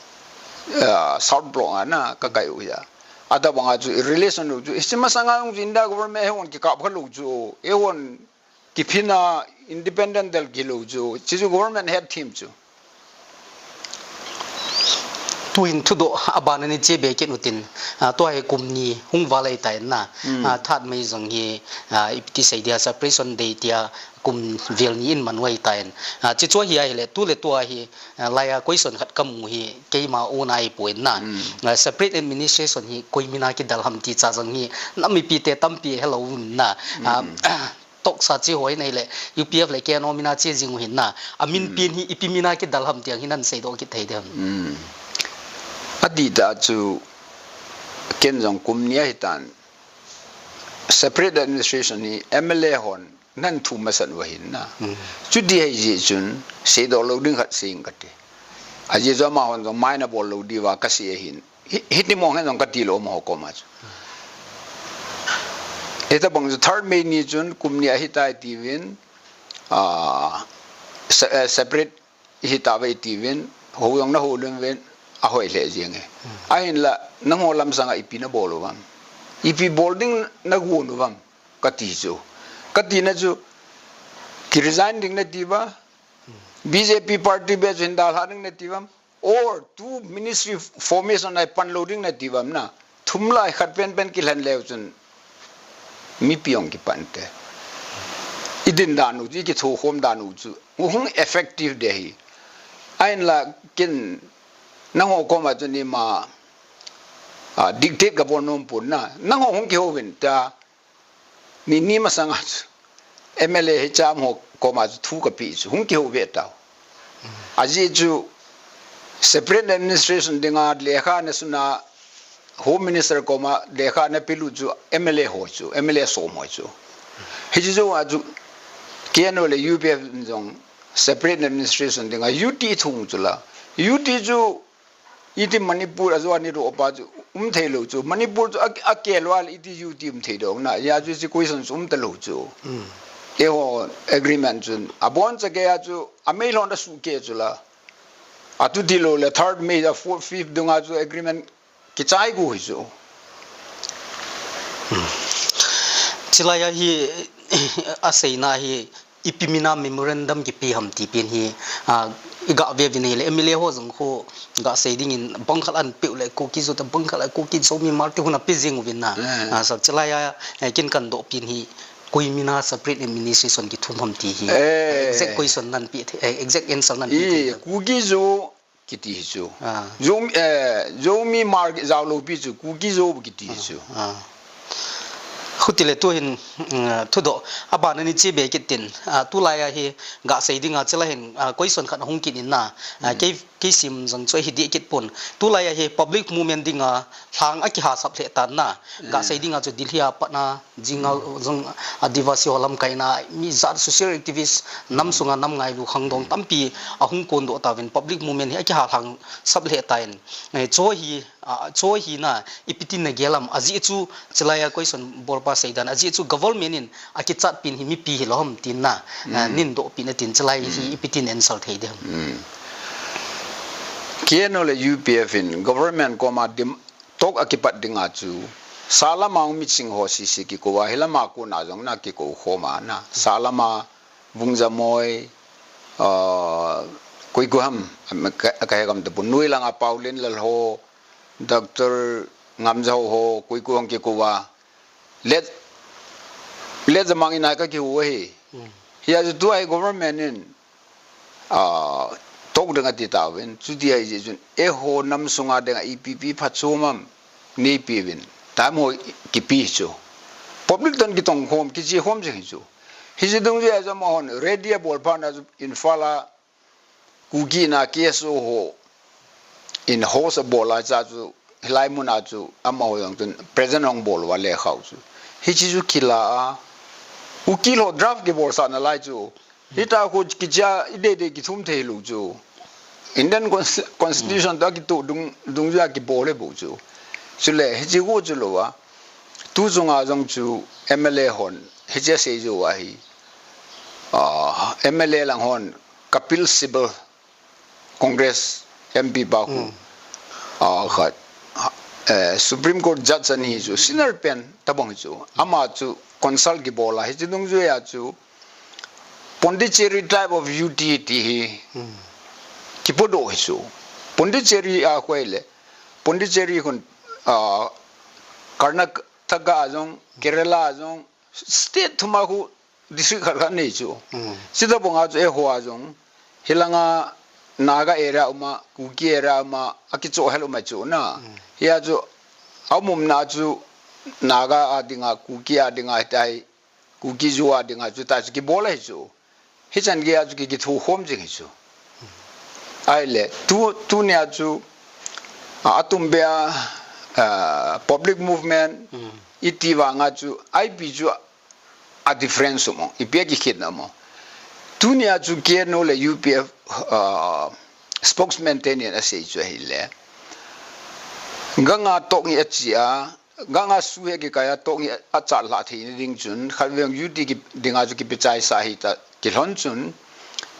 ah, South Block a na kakai u ahi. Atabang a chu relation lou chu, hiche masang a jong chu India government eihon kikap kha lou chu, eihon kiphin a independent del kilou chu, hiche chu government head team chu. Tuhin thudoh aban a nei che be kit utin, ah, tua hi kum ni hung val ahitai na, Hmm. ah, Third May jong hi, ah, ipi ti sei dia separation day tia kum vel ni in man u ahitai. Ah, hiche chu hi ahile, tu le tua hi, ah, laiya question khat kamu hi, keima own ahipoi na. Hmm. Ah, separate administration hi koi mina kidal ham ti cha jong hi, nam mipi te tampi helou na. Ah, Hmm. Toksa che ho in ahile, U P F le K N O min a che jing u hin na, amin Hmm. pen hi ipi min a kidal ham ti jong hi nan seidoh kit thei diam? Hmm. Adih tah chu ken jong kum ni ahitan, separate administration hi M L A hon ana thum masat u ahin na. Hmm. Chuti ahi jeh chun, seidoh lou ding khat sei inge kati. Ajeh chu amahon jong mai ana bol lou diu va kasei ahin. Hi, hiti mong hen jong kati lou amaho koma chu. Hitabang chu Third May ni chun kum ni ahitai tiuvin, ah, se-, eh, separate ihitauve tiuvin, hou jong nahou lhon uvin, ahoi lheh jenge. Hmm. Ahinla, nangho lamsang a ipi nabol uvam? Ipi bol ding nagon uvam? Kati chu. Katina chu, ki resign ding nati uva, B J P party beh chu hin dalha ding nati uvam, or tu ministry formation a pan lou ding nati uvam na. Thum lai khat penpen kilhen leu chun mipi jong kipan te. I din dan u chu, i kithokhom dan u chu, hung effective ding ahi. Ahinla ken nangho koma chun ima, ah, dictate kabol nom pon na. Nangho hung kihou uvin tia, ni ni masang a chu M L A hiche amaho koma chu thu kapeh chu, hung kihou ve tau. Ajeh chu separate administration dinga lekha nasun a Home Minister koma lekha napel u chu M L A ho chu, M L A som ho chu. Hiche jou a chu K N O le U P F in jong separate administration dinga U T thum chu la. U T chu Iti Manipur a jong ani ro pa chu um thei lou chu. Manipur chu a, a ke lou a le iti U T um thei dong na. Hijeh chu hiche question chu um talou chu. Hmm. Eiho agreement chun. Abon cha ke a chu a mei lhon da su ke chu la. Atu tilou le Third May a fourth, fifth dunga chu agreement kichai gu hi chu. Hmm. Chulai a hi a seina hi Ipi mina memorandum kipe ham ti pen hi, ah, i ga ve uvin ahile, M L A ho jong khu ga sei dingin bang khat ahin pe u le Kuki Zo te bang khat a Kuki Zomi Hmar te hung a pe jing uvin na. Eh. Ah, sir, chulai a, eh, ken kadoh pen hi, koi mina separate administration kithum ham ti hi. Eh. Exact question nan pe thei, eh, exact answer nan pe thei. Kuki Zo kiti hi chu. Ah. Zomi, eh, Zomi Hmar jao lou pi chu, Kuki Zo kiti hi chu. Ah. Khutile tuhin, mm, thudoh, abana ni che be kit tin, ah, tulai a hi, ga sei dinga chila hin, ah, question khat hung kit in na, ah, kei, kei sim jong chu hi di kit pon. Tulai a hi, public movement dinga, lhang a kiha sap lheh tan na, ga sei dinga chu Delhi a pat na, jinga jong Adivasi ho lamkai na, mi jat social activist, nam sunga nam ngailu khangdong tampi, a hung kondoh tauvin, public movement hi a kiha lhang sap lheh tan. Eh, chu hi, ah, chu hi na, ipi tin na gel am, ajeh chu, chilai a question bolpa sei dan, ajeh chu government in a kichat pin hi mipi hi lou ham tin na, ah, nin doh pin a tin chilai hi ipi tin answer thei dem. K N O le U P F in government koma dim, talk a kipat dinga chu, sahlam a mi ching ho sisi kikou a, hilam a kona jong na kikou khom a na, sahlam a Vungjamoi, ah, koi koi ham, ka, ka he gam tapon, noilang a Paolenlal ho, Doctor Ngamjahao ho, koi koi hung kikou a. Let, let jamang in a ka kihou hi. Hia chu tua hi government in, ah, talk ding ati tauvin. Chuti ahi jeh chun, eiho nam sunga dinga ipi ipi phatchom am, neipe uvin. Time ho kipe chu. Public toh kitong khom, kiche khom jing hi chu. Hiche dungjui a chu amahon, ready a bol phat na chu Imphal a, Kuki na K S O ho in host a bol a cha chu, hilai mun a chu, amaho jong chun present hung bol uva le khau chu. Hiche chu kila a, ukil ho draft kibol sa na lai chu. Hita khu kicha i dei dei kithum thei lou chu. Indian Cons-, Constitution toh kitoh dung, dungjui a kibol le bou chu. Chule, hiche khu chu lou a. Tu chunga jong chu M L A hon, hiche sei chu ahi. Ah, M L A lang hon, Kapil Sibal, Congress M P pa khu. Ah, khat. Eh, Supreme Court Judge ani chu, senior pen, tabang chu. Ama chu, consult kibol a, hiche dungjui a chu, Pondicherry type of U T ti hi, kipodoh hi chu. Pondicherry a khu ahile, Pondicherry khun, ah, Karnataka a jong, Kerala a jong, state thum a khu district khat khat nei chu. Chuti bang a chu eiho a jong, hilanga Naga area um a, Kuki area um a, akichoh hel um a chu na. Hia chu, aumna chu Naga a dinga, Kuki a dinga, hitia hi, Kuki Zo a dinga chu tua chu kibol ahi chu. Hichan gei a chu ki, kithokhom jing hi chu. Ahile, tu, tunia chu, a, atum beh a, a, public movement, iti vanga chu, ipi chu a difference um o, ipi a kikhetna um o. Tunia chu K N O le U P F, a, spokesman teni asei chu ahile. Ganga talk hi achi a, Ganga SoO hi kikai a talk hi achalhah theina ding chun, khatvei U T ki dinga chu kipechaisa hita kilhon chun,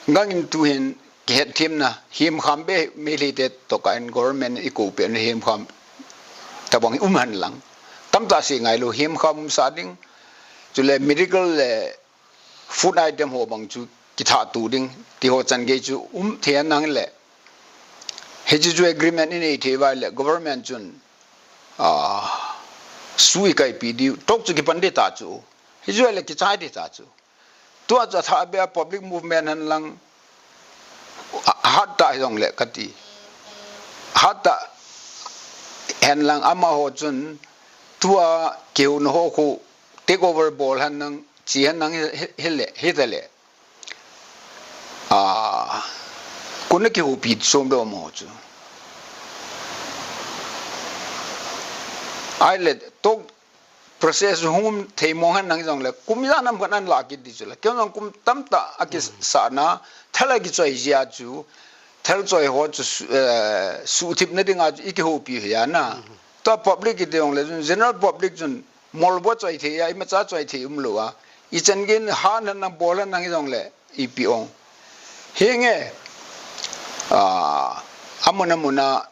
gangin tuhin kihetthemna, hemkham beh Meitei te toh kah in government in eikoupeh na hemkham tabang hi um hen lang. Tamtah sei ngailou, hemkham umsa ding, chule medical le food item ho bang chu kithahto ding, ti ho chan gei chu um thei hen lang le. Hiche chu agreement inei thei uva le, government chun, ah, SoO eikaipi diu, talk chu kipan ding ta chu. Hichu le kichai ding ta chu. Tua chu athah beh a public movement hen lang, a, hat tah hijongle kati. Hat tah hen lang amaho chun tua kihouna ho khu take over bol hen lang, chi hen lang hi, hi, hile, hitale. Ah, kona kihoupi chom deuh amaho chu. Ahile, talk process hung um thei mong hen lang jongle, kum ijat ham khat ahin lah kit ding chule. Kei jong kum tamtah akisahna, thal akichoi jeh a chu, thal choi ho chu su-, eh, suhthipna dinga chu ikihoupi hi a na. Tua public kiti jongle chun, general public chun, Molbo choi thei a, imacha choi thei umlou a. Ichan gei in hat hen lang bol hen lang hijongle, ipi ong. Hinge, ah, amun amun a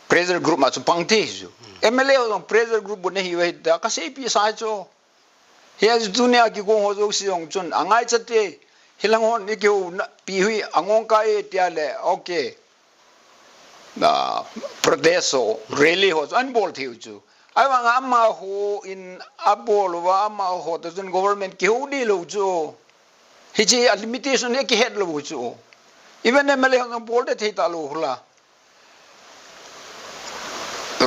pressure group a chu pang thei chu. M L A ho jong pressure group bu nahi uva hita, kaseipeh sa chu. Hia chu tunia kigong ho jouse jong chun, angaichat te, hilang hon ikihouna pi hui, angong kai e tia le, okay. Ah, protest ho, rally ho chu ahin bol thei u chu. Ahivanga amaho in abol uva, amaho toh chun government kihou ding lou chu. Hiche a limitation hi akihet lou chu. Even M L A hon bol de thei talou hula.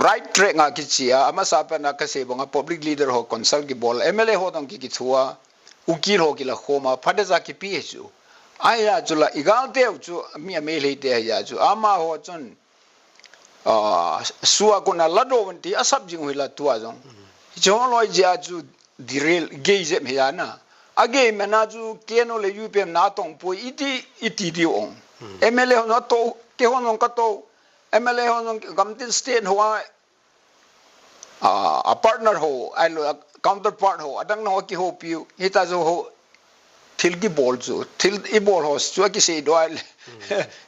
right track nga kichia, amasa pana kasei banga public leader ho consult kibol, M L A ho tong ki kithua, ukil ho kila khoma, phate ja kipi chu. Ahi a chu la, igal teu chu, mi a Meitei te ahi a chu, amaho chun, ah, SoO a kona lado van ti asap jing hila tua jong. Chon loi jia chu, derail, gei jep hi a na. A gei mena chu K N O le U P M na tong poi iti, iti di ong. M L A ho na to, ke ho nong ka to. M L A ho nong gamtin state ho a, a, a partner ho, ai lo, a counterpart ho, adang na ho kiho piu. Hita jo ho, thil kibol chu, thil ibol ho chu a kisei do a le.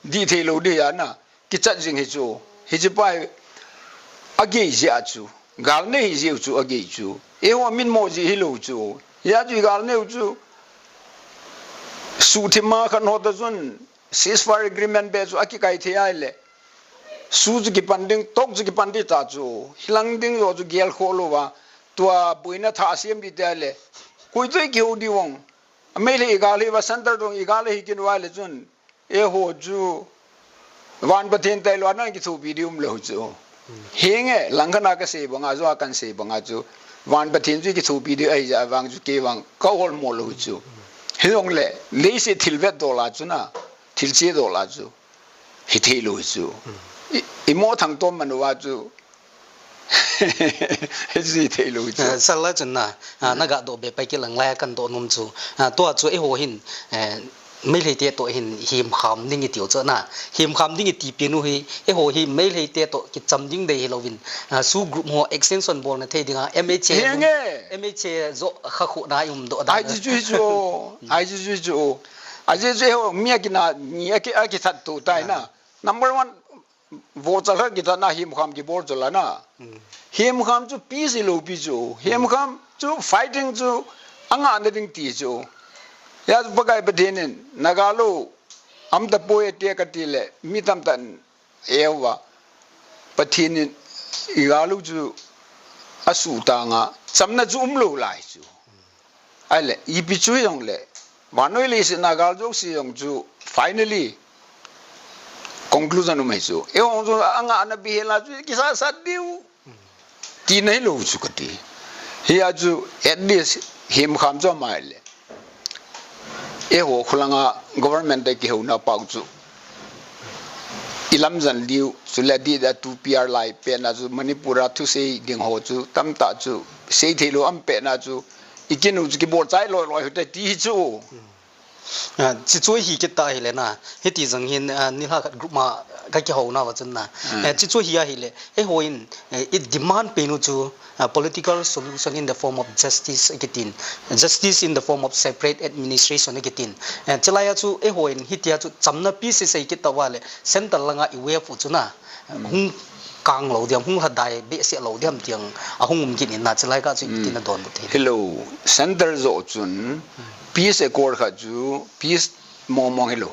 Di thei lo di a na. Kichat jing hi chu. Hichi pai a gei jia chu. Gal nei hi jiu chu a gei chu. Eiho min mo ji hi lo chu. Hia chu gal neu chu. Suthima khan ho ta chun ceasefire agreement be chu a kikai thei ai le. SoO chu kipan ding, talk chu kipan di ta chu. Hilang ding jo chu gel kho lo va. Tua buina tha siam di ta le. Kui tui kiho di wong. A Meitei igal hi va center dong igal hi kin wa le chun. Eiho chu van Pathen tai lo anan kithopi di um lo chu. Henge, langkhat na kasei banga, jo a kan sei banga chu. Van Pathen chu kithopi di ahi ja vang chu kei vang ka hol mo lo chu. Hi jong le, leiset thil vet dol a chu na, thil che dol a chu. Hi thei lo chu. I, i mo thang tom man wa chu. Ji thei lo chu. Eh, sala chun na, ah, na ga do be pai ki lang lai kan do nom chu. Ah, tua chu eiho hin, eh, Meitei te to hin him kham ding i tiu chu na. Him kham ding i ti pi nu hi, eiho hi Meitei te to kicham ding dei hi lovin. Ah, SoO group ho extension bol na thei ding a, M H A, Henge. M H A jo kha khu na i um do da. Ai ji ju chu. Ai ji ju chu. Ai ji ju eiho mi a kina, mi a ki, a kithat tu tai na. Number one, vo cha kha kita na him kham kibol chu la na. Him kham chu peace i lo pi chu. Him kham chu fighting chu anga na ding ti chu. Ya chu Pakai Pathen in na ga lo am ta poi te ka ti le mi tam tan eu va. Pathen in i ga lo chu a su ta nga. Chamna chu um lo lai chu. Ai le, ipi chu jong le. Vannoi leiset na gal jouse jong chu, finally, conclusion um ahi chu. Eiho chu, anga na bihela chu, kisa sat diu. Ti na hi lo chu ka ti. Hi a chu, at least, him kham chu mai le. Eiho khulanga government te kihouna pau chu. I lam jan diu, chu le di da tu P R lai pe na chu, Manipur a thu sei ding ho chu, tam ta chu, sei thei lo am pe na chu, I kinu chu kibol chai loi loi hute ti hi chu. Ah, chi chu hi kita hi le na. Hiti jang hin, ah, ni hla khat group ma ka kiho na va chun na. Eh, chi chu hi a hi le. Eiho in, eh, i demand pe nu chu, ah, political solution in the form of justice kitin. Justice in the form of separate administration kitin. Eh, chilai a chu eiho in hitia chu chamna pi sei sei kita va le. Center langa i wave u chu na. Hung kang lo diam, hung lhadai behseh lo diam tiang a hung um kit in na chilai ka chu ipi tin a don bu thei. Hello, center jo chun peace accord kha chu peace mong mong hello.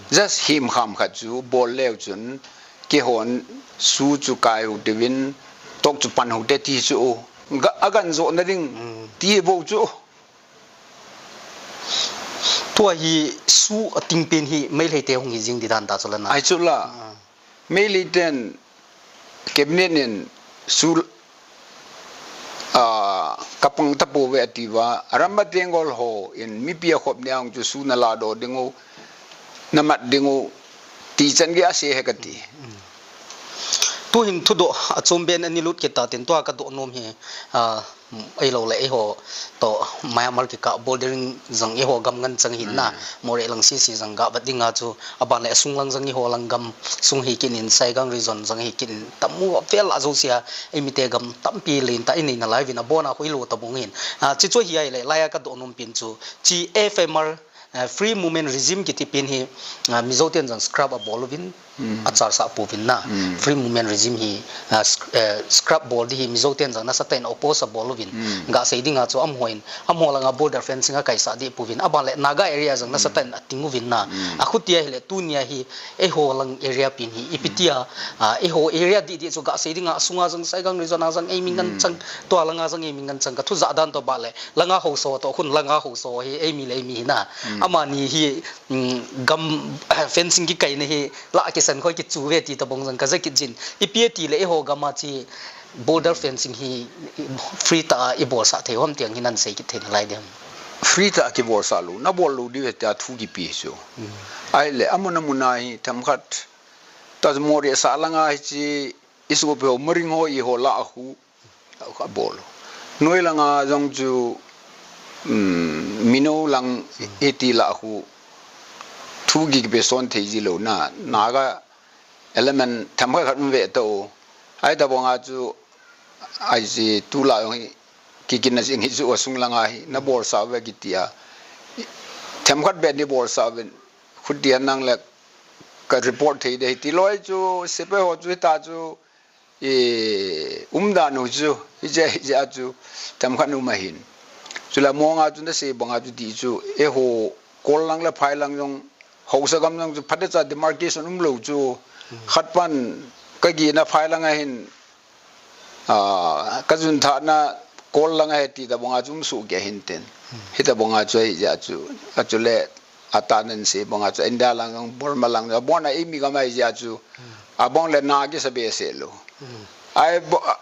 Just him kham kha chu bol leu chun kihon su chu kai u tivin tok chu pan u te ti chu u. Ga, a gan jo na ding ti bo chu. Tua hi su a ting pen hi Meitei te hung hi jing di dan ta chu la na. Ai chu la. Meitei ten cabinet nin su, ah, kapang ta po ve ati va, aramba tengol ho in mipi a khop ne ang chu su na la do ding u, na mat ding u, ti chan ge a se he ka ti. Tu hin thu do a chom ben ani lut ke ta tin tua ka do nom hi, ah, Ei lo le, eiho to Myanmar kikah bordering jang eiho gam ngan chang hin na, Moreh lang sisi jang ga vat ding a chu, aban le asung lang jang eiho lang gam sung hi kinin Saigang region jang hi kinin tamu vel a josia, eimi te gam tampi len ta inei na lai vin abon a hoi lo ta bung hin. A, chi chu hi ai le, lai a ka do nom pin chu, chi F M R, eh, free movement regime kiti pin hi, ah, Mizo ten jang scrap a bol uvin, a char sa pu vin na. Free movement regime hi, ah, sc-, eh, scrap bol di hi Mizo ten jang nasa ten oppose a bol uvin. Ga sei ding a chu amho in, amho langa border fencing a kai sa di pu vin. Aban le Naga area jang nasa ten a ting uvin na. A khuti a hi le tu nia hi eiho lang area pin hi. Ipi tia, ah, eiho area di di chu ga sei ding a sunga jang Saigang region a jang eimi ngan chang, tua langa jang eimi ngan chang ka thu ja dan to ba le. Langa ho so to khun langa ho so hi eimi le eimi hi na. Amani hi, um, gam, fencing kikaina hi la kisan khoi kichu ve ti tabang jong kaja kit jin. Ipi ati le eiho gam a chi border fencing hi free tah a ibolsah thei u ham ti hi nasei kit thei nalai dem? Free tah a kibolsah lou, nabol lou diu ve tia thu kipe chu. Ahile, amun amun a hi themkhat ta Moreh sah lang a hiche isopi ho, Moring ho, eiho lah a khu, abol. Noi lang a jong chu, um, Mino lang hiti lah a khu thu kipe son thei ji lou na, Naga element themkhat khat um ve tao. Ahi tabang a chu, ahi tu lah a jong hi, kikina jing hi chu asung lang a hi, nabolsah uve kiti a. Themkhat beh neibolsah uve, khuti a nang le ka report thei ding ahi ti loi chu, sepai ho chu hita chu, e, umdan u chu, hijeh, hijeh a chu, themkhat um ahin. Chule Monga chu nasei bang a chu ti chu, eiho, Kol lang le Phai lang jong, haosa gam jong chu, phatecha demarcation um lou chu, khat pan, kagina Phai lang ahin, a, kajun thahna Kol lang ahi ti tabang a chu um soh kei ahin tin. Hitabang a chu ahijeh a chu, a chule, Ata nan sei bang a chu, India lang jong, Burma lang jong, abon a eimi gam ahi jeh a chu, abon le na kisa behseh lou. Ahi bo, a,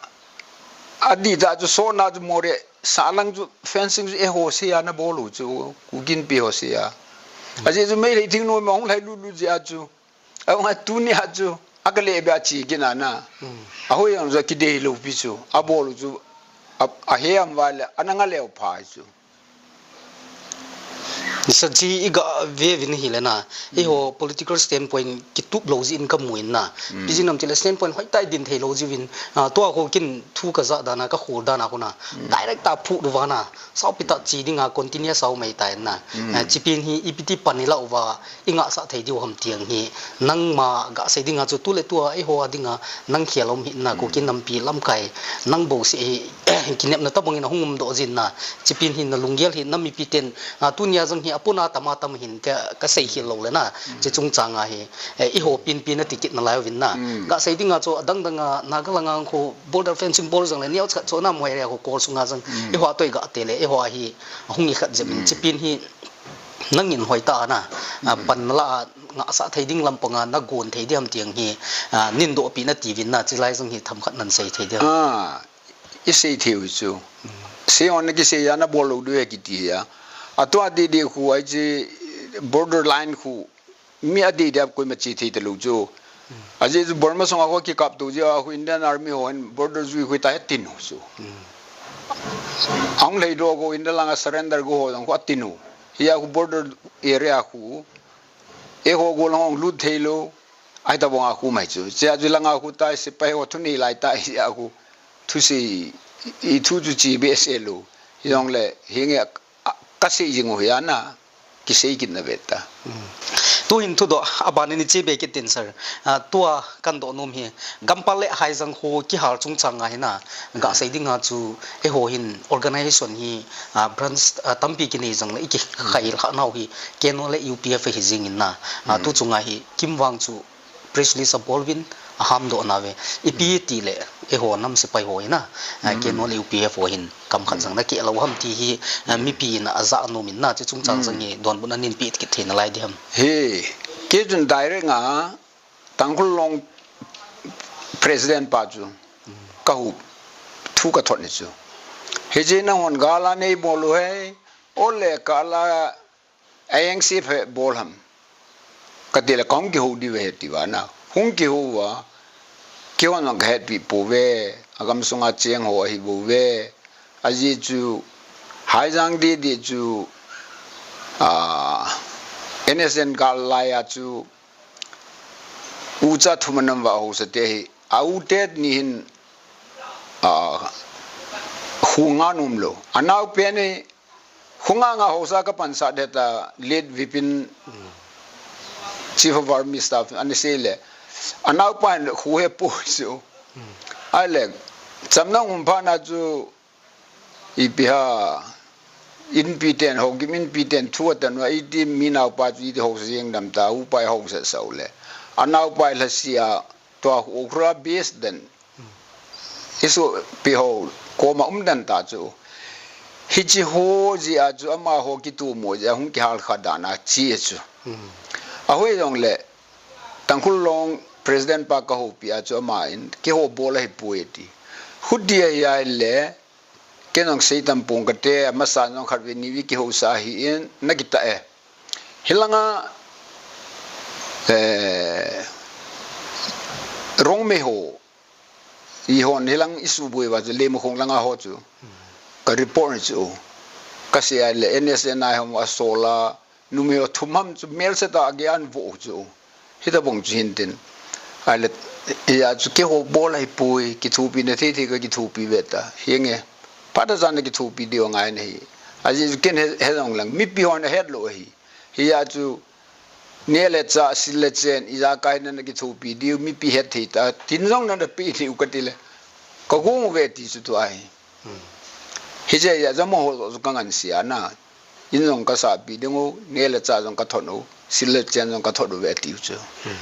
adih tah chu, sona chu Moreh sah lang chu, fencing chu eiho sei a nabol u chu, Kuki Inpi ho sei a. Ajeh chu Meitei thingnoima hung lhai lut lut jeh a chu, ahung a tuni a chu, akale be a chi kina na. Ahoi jong chu akidei lou pi chu, abol u chu, a, ahe am vale, ana nga leu pha chu. Nisan chi iga ve uvin ahile na, eiho political standpoint kitup lou jeh in kamu in na. Ipi jeh ham tile standpoint hoitah a idin thei lou jeh uvin, a, tua khu kin thu kaja dan a, kakhol dan a khu na. Direct tah a phuh lou va na. Saupi tah chi ding a continuous a um ahi tai na. A, hiche pen hi ipi ti pan ilah uva, ingahsah thei diu ham ti hi. Nangma gasei ding a chu tu le tu a eiho a ding a nang khel um hi na, Kuki nampi lamkai nang bou seh hi kinepna tabang in ahung um doh jin na. Hiche pen hi nalunggel hi namipi ten, a, tunia jong hi apuna tam a tam hin ka, kasei khel lou le na. Hiche chungchang a hi, eh, eiho pen pen ati kit nalai uvin na. Gasei ding a chu adang dang a Naga lang a khu border fencing bol jong le neocha chu na Moreh khu Kol sung a jong eiho a toh iga te le eiho a hi ahung ikhat jep in hiche pen hi nangin hoitah a na, a, pan nala a ngahsah thei ding lampang a nagon thei diam ti hi, a, neidoh pi nati uvin na, chulai jong hi themkhat nasei thei diam? A, isei thei u chu. Sei hon nakisei a nabol lou diu ahi kiti hi a. Atua didi khu ahi chu border line khu mi adidi a koima che thei talou chu. Ajeh chu Burma sunga khu kikap tou jeh a khu Indian Army ho hin border jui khu ta atin u chu. Ahung lhai doh khu India langa surrender khu ho jong khu atin u. Hia khu border area khu eiho gol hung lut thei lou. Ahi tabang a khu mai chu. Chea chu langa khu ta sepai ho thunei lai ta hia khu thusei i thu chu che behseh lou. Hijongle hinge a, kasei jing u hi a na. Kisei kit na ve ta. Tuhin thudoh, aban in iche be kit tin sir. A, tua kadoh nom hi. Gampal le Haijang khu kihal chungchang a hi na. Gasei ding a chu eiho hin organization hi, a, branch, a, tampi kinei jong le ikikhai lhah nau hi. K N O le U P F hi jing in na. A, tu chunga hi kimvang chu press release abol uvin aham doh nauve. Ipi tile, eiho nam sepai ho hi na, a, K N O le U P F ho hin kam khat jong nakeh lou ham ti hi, a, mipi in aja nom in na, chu chungchang jong hi donbut nahin pe kit thei nalai diam? Hi, kei chun direct a, Tangkhul Long president pa chu, kahup, thu kathot ni chu. Hiche nanghon gal a neibol u hi, ole kala A N C phe bol ham. Kati le kahung kihou diu ahi tia na. Hung kihou uva. Kihou nang kahetpi pouve. Agam sunga cheng ho ahi bouve. Ajeh chu Haijang didi chu, a, N S N gal lai a chu ucha thuman nam va haosa te hi. A u te ni hin, a, khu nga nom lou. Anao pen hi Khunga nga haosa kapansah ding tia, late Vipin, Chief of Army Staff, ana sei le. Anaopa in khu he po chu. Ahile, chamna um phat na chu, ipi ham, Inpi ten, Haokip Inpi ten, thu atan uva, iti mi naopa chu, iti haosa jeng dam ta, upa i haosa sah u le. Anaopa i lhasi a, tua khu khura base den. Isopi ho koma um den ta chu. Hichi ho jia chu amaho kitumo jia hung kihal kha dan a chi chu. Hmm. Ahoi jong le Tangkhul Long President pa ka houpi a chu ama in kihou bol ahi pui ti. Hutia ya le ken jong sei tam pung ka te, amasa jong khat ve ni ve kihou sa hi in na kita e. Hilanga, eh, Rongmei ho, i hon hilang isu bui va chu, Leimakhong langa ho chu, ka report chu, ka sei a le N S N I hom a sola, numei ho thum ham chu mel se ta a gian vo chu. Hita bong chu hin tin. A le, ya chu kihou bol ahi pui, kithupi na thei thei ka kithupi ve ta. Hi nge, pata chan na kithupi diu ngai na hi. A ji chu ken he, he jong lang, mipi hon a het lo ahi. Hi ya chu, ne le cha, sil le chen, i ja kai na na kithupi diu, mipi het thei ta, tin jong na na pi diu ka ti le. Ka gung ve ti chu tu ahi. Hmm. Hi je ya jamo ho chu ka ngan sia na. In jong ka sa pi ding u, ne le cha jong ka thon u, sil le chen jong ka thon u ve ti u chu. Hmm.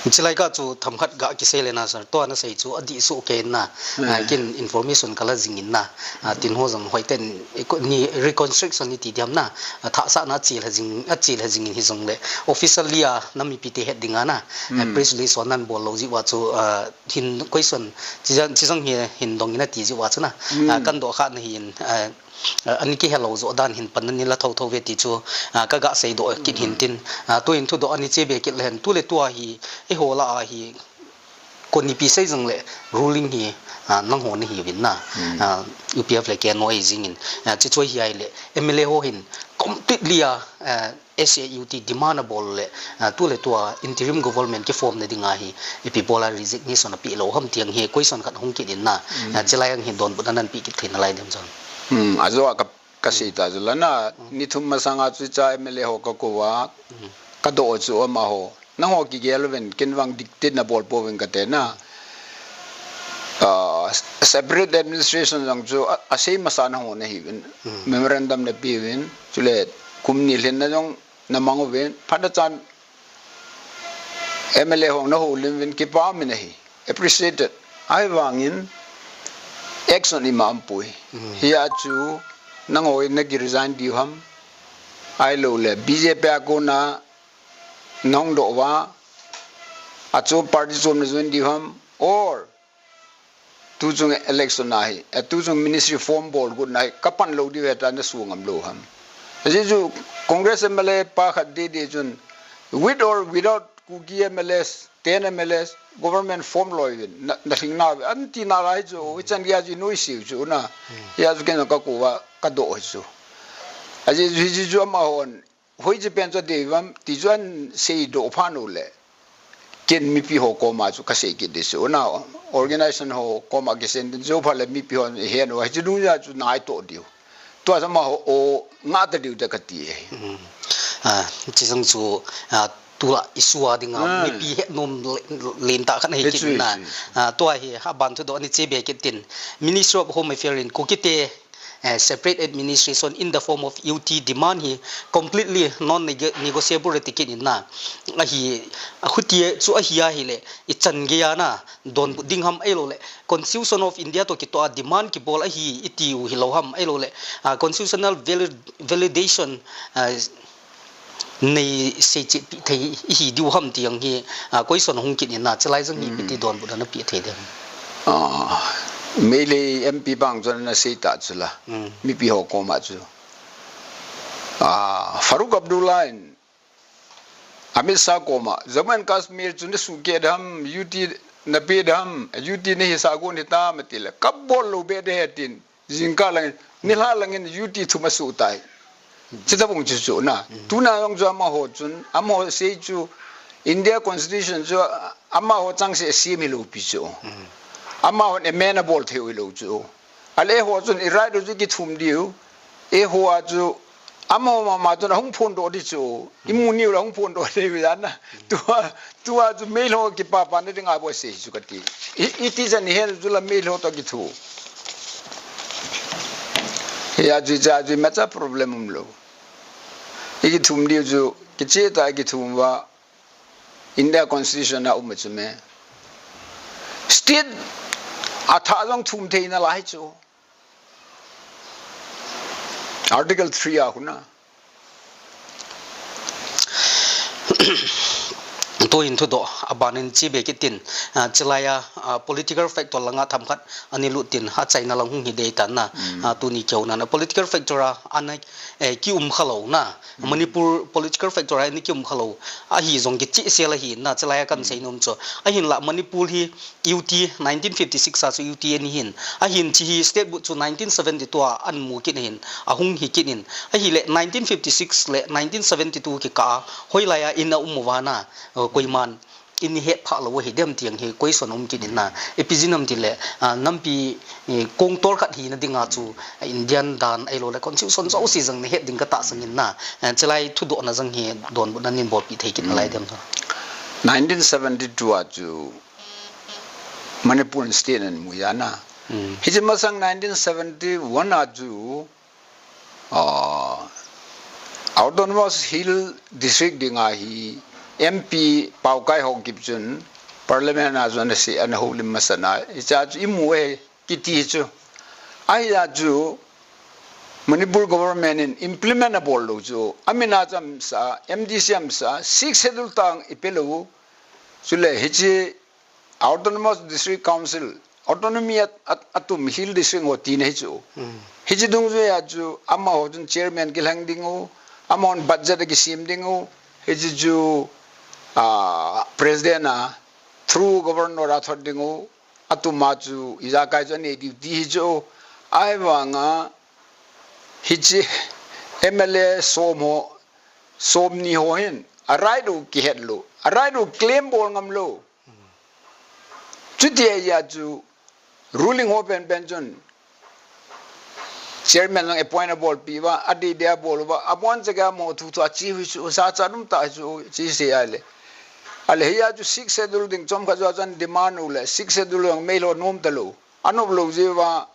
Chilai ka chu themkhat ga kisei le na sir, tua na sei chu a di su ke na. Hmm. Ah, kin information ka la jing in na. Ah, tin ho jong hoi ten, eh, ko-, ni reconstruction ni ti diam na. Ah, tha sa na chil ha jing, a chil ha jing in hi jong le. Officially a na mipi te het ding a na. Ah, hmm, press release wan nan bol lo ji wa chu, ah, hin question, chi jang, chi jang hi hin dong in a ti ji wa chu na. Hmm. Ah, kan do kha na hin, ah, ah, ani kihelo jo dan hin pan ani la tho tho ve ti chu, ah, ka ga sei do kit hin tin, ah, tu in thu do ani che be kit le hen tu le tua hi, eiho la a hi, ko nipi sei jong le ruling hi, ah, nang ho ni hi vin na, ah, U P F le K N O A jing in, ah, chi choi hi ai le M L A ho hin completely a, ah, S A U T demand a bol le, ah, tu le tua interim government ki form na ding a hi, ipi bol a resignation a pi lo ham tiang hi question khat hung kit in na, ah, chilai ang hi donbut a nan pi kit thei na lai dem chang. Hmm, a jo a ka, ka sei ta jo la na, ni thum masang a chu cha M L A ho ka ko va, ka do chu amaho. Nang ho kigel uvin, ken vang dictate na bol pouvin ka te na. Ah, separate administration jong chu a, a sei masa na ho na hi vin. Hmm. Memorandum na pi vin, chule kum ni lhin na jong na mang uvin. Phat na chan M L A hong na ho lim vin kipa min ahi. Appreciated. Ai vangin action i ma am pui. Hmm. Hi a chu nang hoi na ki resign diu ham. Ai lo le B J P a ko na nong do va. A chu party chom na join diu ham. Or tu chung election na hi, eh, tu chung ministry form bol gut na hi, ka pan lo diu he ta na su ngam lo ham. Aji chu Congress M L A pa khat di di chun, with or without Kuki M L As, ten M L As, government form lo uvin, na, na hing na, an ti na lai chu, i chan ya ji nui siu chu na. Hmm. Ya chu ken ka ku va, ka do chu. Aji chu, hi chu ama hon, Hoiche pen chu dei vam, ti chu an sei do pha nu le. Ken mipi ho koma chu ka sei kit di chu. Na organization ho koma ki send din chu pha le mipi ho he nu, hichu dung ja chu nai to diu. Tua sama ho o nga ta diu ta ka ti e. Mm. Ah, chi jang chu, ah, tua issue a dinga, ah, mipi he nom le-, len ta khan he kit na. Ah, tua hi ha ban thu do ani che be kit tin. Ministry of Home Affairs in Kuki te eh, separate administration in the form of U T demand hi completely non-negotiable ti kit in na. Ahi, ahuti chu ahi a hi le, i chan gei a na, donbut ding ham ei lo le, Constitution of India to kitoh a demand kibol ahi i ti u hi lo ham ei lo le, ah, constitutional valid-, validation, ah, nei sei che pi thei i hi diu ham ti ang hi, ah, question hung kit in na, chilai jang hi pi ti donbut na pi thei dem. Ah, Meitei M P bang chun na sei ta chu la. Mm. Mipi ho koma chu. Ah, Farooq Abdullah in Amit Shah koma, Jammu and Kashmir chu na su ke dam, U T na pe dam, U T na hi sa gon hi ta ma ti le. Ka bol lo be de he tin. Jingkah langin, nilhah langin U T thum a suh tai. Chita bung chu chu na. Mm. Tuna jong chu amaho chun, amaho sei chu, India Constitution chu, amaho chang se sim hi lo pi chu. Mm. Amaho amend a bol thei u hi lo chu. Ale ho chun i right u chu kithum diu. E ho a chu, amaho mama chun ahung phondoh di chu. I mu niu la hung phondoh di u dan na. Tua, tua chu Meitei ho kipapa na dinga bol sei chu ka ti. I, i ti chan i hen chu la Meitei ho to kithu. Hi a chu cha chu macha problem um lo. I kithum diu chu, kiche ta i kithum va India Constitution a um chu me. State a tha jong thum thei na lai chu. Article three a khu na. Tuhin thudoh abanin chibe kitin, ah, chilai a, ah, political factor langa themkhat ana lut tin, achaina lang hung hi dei tan na, ah, tuni kihouna na political factor a ana, eh, kium khalou na, Manipur political factor a ana kium khalou ahi jong kichehsel ahi na, chilai a kahin seinom chu. Ahinla Manipur hi U T, nineteen fifty-six a chu U T ana hin. Ahin hiche hi state buh chu nineteen seventy-two a ana mu kit ahin. Ahung hi kit in. Ahile nineteen fifty-six le nineteen seventy-two kikah a hoilai a ina um uva na, uh, koiman ina hetphah lou u hi dem ti jong hi question um kit in na. Ipi jeh ham itile, uh, nampi, eh, kongtol khat hina dinga chu, uh, Indian dan ahilou le constitution jouse jong nahet ding katahsan in na. Uh, chilai thudohna jong hi donbutna nahin bolpeh thei kit nalai dem. Nineteen seventy-two a chu Manipur in state ana mu a na. Hmm. Hiche masang nineteen seventy-one a chu, ah, Autonomous Hill District dinga hi M P Paokai Haokip chun Parliament a chun ana sei, ana houlim masat na. Hiche a chu imu e kiti chu. Ahia chu Manipur government in implement abol lou chu. Amin a chu amasah, M D C amasah, Sixth Schedule tang ipe lou. Chule hiche Autonomous District Council, autonomy at, at, atum Hill District ho tina hi chu. Hmm. Hiche dungjuia chu amaho chun chairman kilheng ding u, amahon budget akisem ding u, hiche chu, ah, president a through governor a thot ding u, atum a chu ijakai chu anei diu ti hi chu. Ahivanga hiche M L A som ho, somni ho hin a right u kihet lou, a right u claim bol ngam lou. Chuti ahia chu ruling ho penpen chun chairman jong appoint abolpeh uva, adei dei abol uva, abonchan amaho thu thu achi u hi chu, sa cha dum tah chu, chi sei ahile. Ahile hia chu Sixth Schedule ding chomkhat jouse chun demand u le, Sixth Schedule jong meilhou nom talou. Anop lou jeh uva,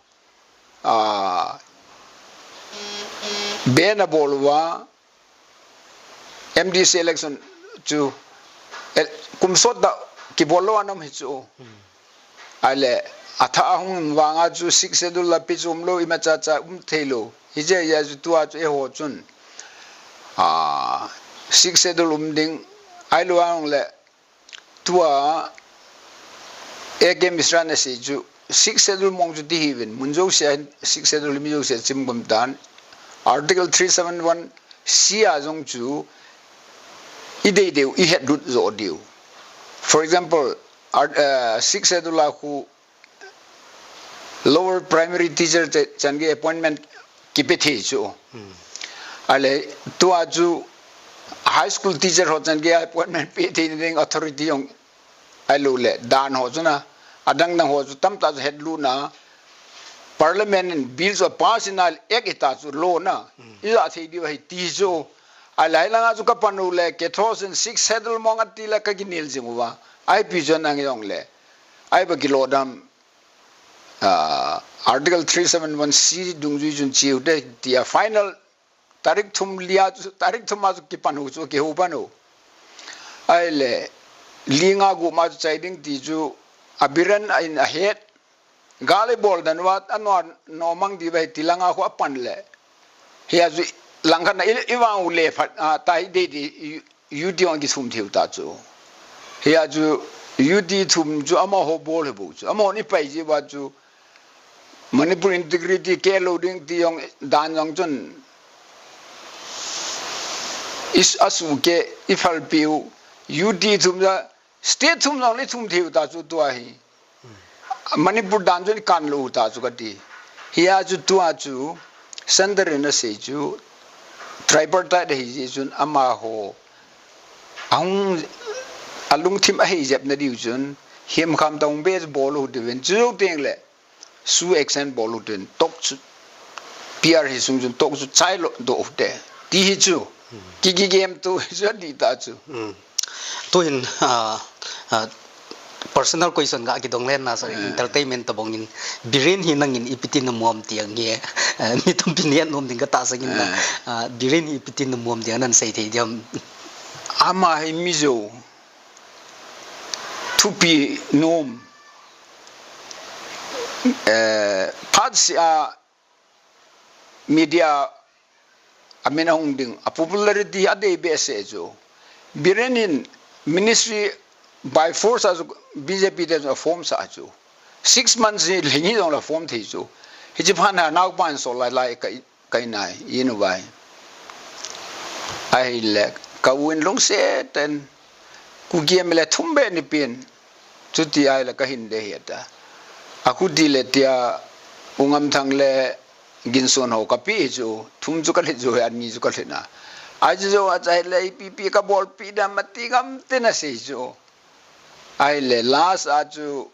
ah, ban abol uva, M D C election chu, eh, kum sot tah kibol lou ana um hi chu. Hmm. Ahile, athah a hung vanga chu Sixth Schedule la pi chu um lou, imacha cha um thei lou. Hiche ahia chu tua chu eiho chun, ah, Sixth Schedule um ding, ahilou a hung le, tua A K Mishra na sei chu, Sixth Schedule mong chu ti hi uvin, mun jouse a hin Sixth Schedule mi jouse chim gam tan. Article three seven one C a jong chu idei dei u, ihet lut jo diu. For example, art-, uh, Sixth Schedule a khu lower primary teacher te chan gei appointment kipe thei chu. Hmm. Ahile tua chu high school teacher ho chan gei appointment pe thei ding authority jong ahilou le, dan ho chu na, adang dang ho chu tamtah chu het lut na, Parliament in bill chu pass in ahile act hita chu law na, hmm, ija thei diu ahi ti chu. Ahile hilanga chu kapan u le, Catholic in Sixth Schedule mong ati le kakinel jing uva. Ipi chu nang jong le, ipi kilou dam, ah, Article three seven one C dungjui chun cheu te tia final tarik thum lia chu, tarik thum a chu kipan u chu, kihou pan u. Ahile, li nga gup ma chu chai ding ti chu, a Biren a in ahet, gal ibol dan uva, ano, ano mang diu ahi ti langa khu apan le. Hia chu langkhat na i, ivang u le phat, ah, tai dei dei, U T hung kithum thei u ta chu. Hia chu U T thum chu amaho bol hi bou chu. Amaho ni pai ji uva chu Manipur integrity keh lou ding ti jong dan jong chun is asu ke i phal piu U T thum ja state thum jong le thum thei u ta chu tua hi. Manipur dan chun i kan lou ta chu kati. Hia chu tua chu Center in asei chu tripartite ahi jeh chun amaho ahung alungthim ahi jep na diu chun him kham tong be bol u diu in chu teng le su action bol u tin tok chu P R hi sung chun tok chu chai lo do u te ti hi chu ki ki game tu hi chu di ta chu. Hmm. Tuhin, ah, ah, personal question ga kidong len na, sorry, entertainment tabang in, Biren hi nangin ipi tin namu am ti ang hi, eh, mi tampi nen nom ding katahsan in na, ah, Biren hi ipi tin namu am ti ang nan sei thei diam. Ama hi Mizo thupi nom, eh, phat sia media amin ahung ding, a popularity adei behseh chu. Biren in ministry by force a chu B J P te chu a form sah chu. Six months hi lhingi jong la form thei chu. Hichi phan ha naopa in sol lai lai ka, ka in ai, in u vai. Ahile, ka u in lungset in, Kuki M L A thum beh nei pin, chuti ahile ka hin de hi ata. A kuti le tia, U Ngamthang le Ginson ho ka pe chu, thum chu ka lhit chu, ani chu ka lhit na. Ahi chu, achaile ipi ipi ka bolpi dam ati ngam te na sei chu. Ahile, last a chu,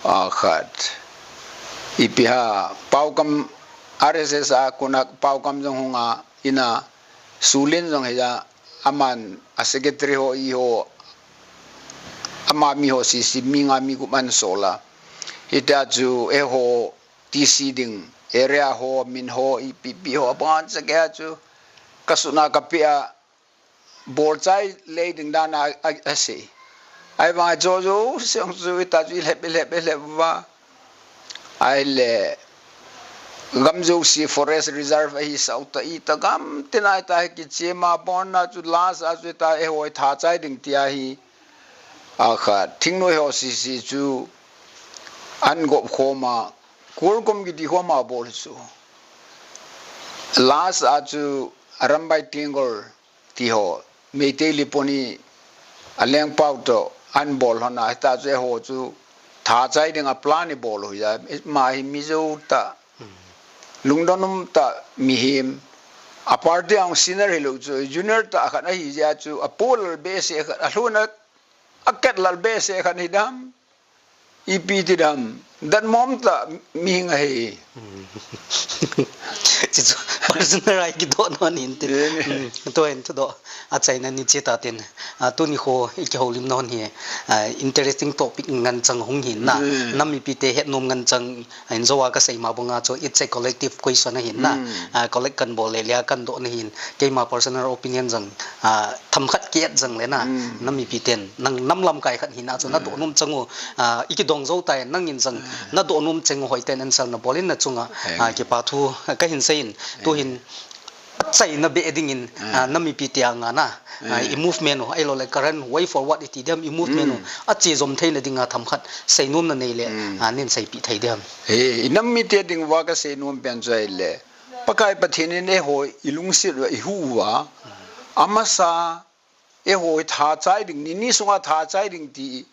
a khat. Ipi ham, Paokam R S S a kona Paokam jong hung a, ina, Sulin jong hi a, aman a secretary ho i ho, ama mi ho sisi mi nga mi gup an sol a. Hita chu eiho T C ding, area ho, min ho, ipi ipi ho, bang cha kei a chu, ka suna ka pe a, bol chai lei ding dan a, a, a sei. Ahivang a chu chu, siang chu, hita chu, i lhep, i lhep, i lhep va. Ahile, gam jouse forest reserve ahi sau ta, i ta gam tina ta hi kichia ma bon na chu last a chu ta eiho tha chai ding ti ahi. A kha, thingnoi ho sisi chu an gop khom a, Kurkum kiti khom a bol chu. Last a chu Arambai Tenggol ti ho, Meitei Liponi, a lengpau to, an bol hon a, hita chu eiho chu, tha chai ding a plan i bol u hi a, ama hi mi jou ta, lungdon um ta, mihem, a party a hung senior hilou chu, junior ta khat ahi jeh a chu, a pol behseh khat, a lhun a, a ket lal behseh khat hi dam. Ipi ti dam, dan mom ta mihing ahi. Hmm. Chuchu personal a i kidoh non hin tin. Eh. Hmm, tua hin thudoh. Achaina ni che ta tin. Ah, tuni kho i kihoulim non hi. Ah, interesting topic ngen chang hung hin na. Hmm. Nam mipi te het nom ngen chang, ah, in jo a ka sei ma bang a chu it's a collective question ahin na. Hmm. Ah, collect kan bol le le a kan doh na hin. Keima personal opinion jang, ah, themkhat kiat jang le na. Hmm. Nam mipi ten, nang nam lamkai khat hin a chu na doh nom chang u. Ah, i kidong jou tai, nangin jang, na doh nom cheng u hoi ten answer na bol in na chunga, ah, kipa thu, ah, ka hin sei in, tu hin, achaina be ding in, ah, nam mipi te anga na, ah, i movement u, ahilou le current way forward i ti diam i movement u, ache jom theina ding a themkhat, sei nom na nei le, ah, nin seipi thei diam. He, i nam mi te ding uva ka sei nom pen chu ahile, Pakai Pathen in eiho i lungset uva, i hu uva, amasa, eiho hi tha chai ding, ni ni sunga tha chai ding ti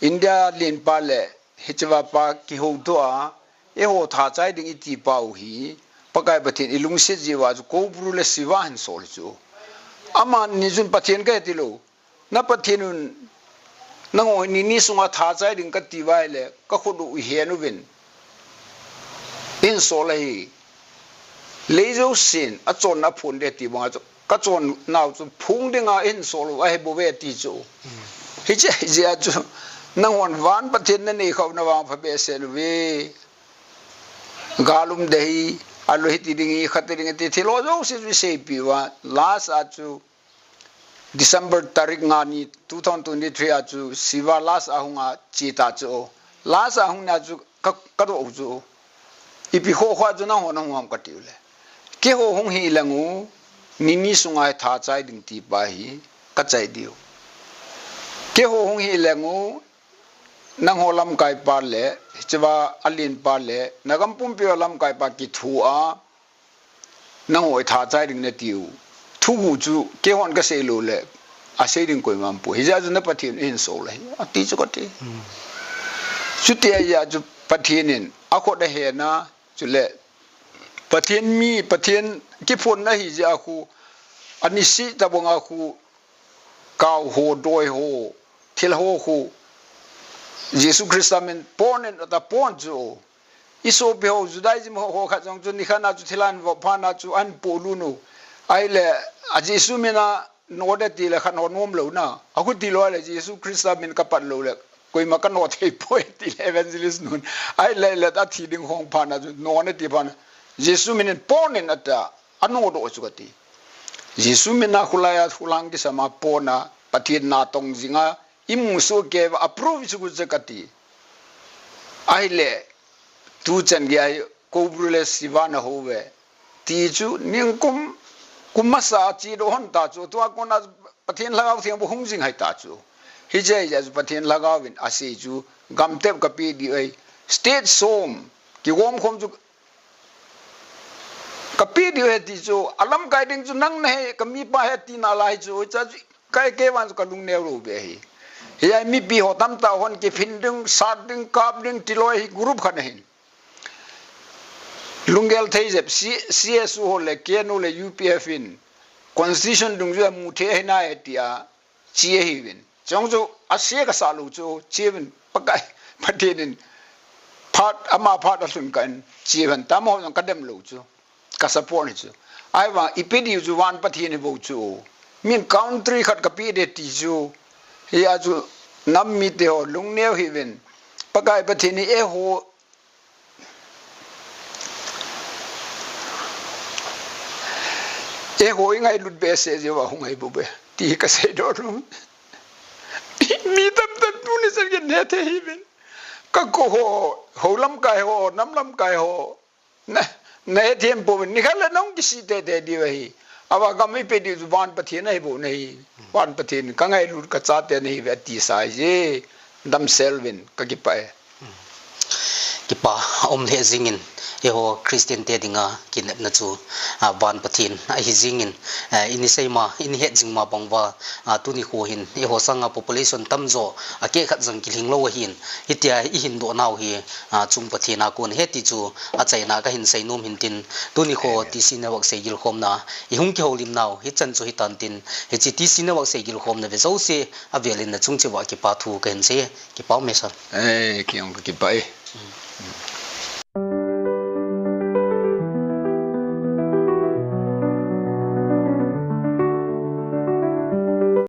India lenpa le hiche va pa kihouto a, eiho tha chai ding i ti pau hi, Pakai Pathen i lungset jeh uva chu Koubru le Shiva hin sol chu. Amani chun Pathen ka he ti lou. Na Pathen un, nangho hi ni ni sunga tha chai ding ka ti uva ahile, ka khut u i hen uvin. Hin sol ahi. Lei jousen, achonna aphon ding ti banga chu, kachon nau chu phung dinga hin sol u ahi bou ve ti chu. Hmm. Hiche, hiche a chu, nanghon van Pathen na nei khau na vang pha behseh uve. Gal um ding ahi, alou hiti ding ahi, khati ding ahi ti, thil ho jouse chu seipi uva, last a chu, December tarik nga ni two thousand twenty-three a chu Shiva last a hung a che ta chu. Last a hung na chu ka, ka doh u chu. Ipi kho kho chu nangho nahung ham ka ti u le. Keiho hung hi leng u, ni ni sunga tha chai ding ti pa hi ka chai diu. Keiho hung hi leng u, nangho lamkai pa le, hiche va alen pa le, na gam pumpi ho lamkai pa kithu a, nangho i tha chai ding na tiu. Thuguh chu keihon ka sei lou le, a sei ding koima um poi. Hijeh a chu na Pathen u hin sol ahi, ati chu ka ti. Hmm. Chuti ahijeh a chu Pathen in a khut a hena, chule Pathen mi, Pathen kiphonna ahijeh a khu, ani si tabang a khu, kau ho, doi ho, thil ho khu, Jesu Christa min pon in ata pon chu. I sopi ho, Judaism ho, ho khat jong chu, nikhat na chu thil ahin vop phat na chu, ahin polut u. Ahile, a Jesu min a, no de ti le khat no nom lou na. A khu ti lou le, Jesu Christa min ka pat lou le, koima ka no thei poi ti le evangelist nun. Ahile, le ta thi ding hong phat na chu, no na ti phat na. Jesu min in pon in ata, a no doh chu ka ti. Jesu min a khulai a, khulang kisam a pon a, Pathen na tong jing a, i mu soh kei uva, approve chu ka ti. Ahile, tu chan gei a hi, Koubru le Shiva na hou ve. ti chu ningkum, kum masa chi do hon ta chu, tua kona Pathen Lhagao Theng bu hung jing hai ta chu. Hiche jeh chu Pathen Lhagao vin asei chu gamtep kapeh diu ahi. State som kigom khom chu kapeh diu ahi ti chu, alamkai ding chu nang nahi, kamipa ahi tina lai chu, cha chu kai kei vang chu kalung neo lou be ahi. Hiya mipi ho tamtah hon kiphin ding, sat ding, kap ding, tiloi hi group khat ahin. Lunggel thei jep, C-, C S U ho le, K N U le, U P F in, constitution dungjuia mu thei ahi nai tia, chi ahiuvin. Chong chu, ase kasah lou chu, chi uvin, Pakai, Pathen in, phat, ama phat alhun kah in, chi uvin, tamaho jong kadem lou chu, ka support hi chu. Ahivang, ipe diu chu, van Pathen hi bou chu. Min country khat kapeh de ti chu, hiya chu, nam mite ho, lung neo hih uvin, Pakai Pathen hi eiho, eiho ingailut behseh jeh uva hung ahi bou be, ti kasei doh nom. Mi tamtah tuni chan gei neh thei hih uvin. Ka ko ho, ho lamkai ho, nam lamkai ho. Na, na hethem pouvin, nikhat le nahung kisih teitei diu ahi. Avang gam ipe diu chu van Pathen ahi bou nahi. Van Pathen, kangailut kachate nahiuve ati sa ahi je. Damsel uvin, kakipah e. Kipa aum lheh jingin, eiho Christian te dinga kinepna chu, a, van Pathen ahi jingin, a, ini sei ma, ini het jing ma bang uva, a, tuni kho hin, eiho sanga population tamjo, akeh khat jong kilhing lou ahin, hitia ihin doh nau hi, a, chung Pathen a kon ahi ti chu, achaina kahin sei nom hin tin, tuni kho T C Network seigilkhomna, ihung kihoulim nau, hichan chu hitan tin, hiche T C Network seigilkhomna ve jouse, avelin nachung cheh uva kipa thu kahin sei e, kipa um e sir. Eh, kei jong kakipah e.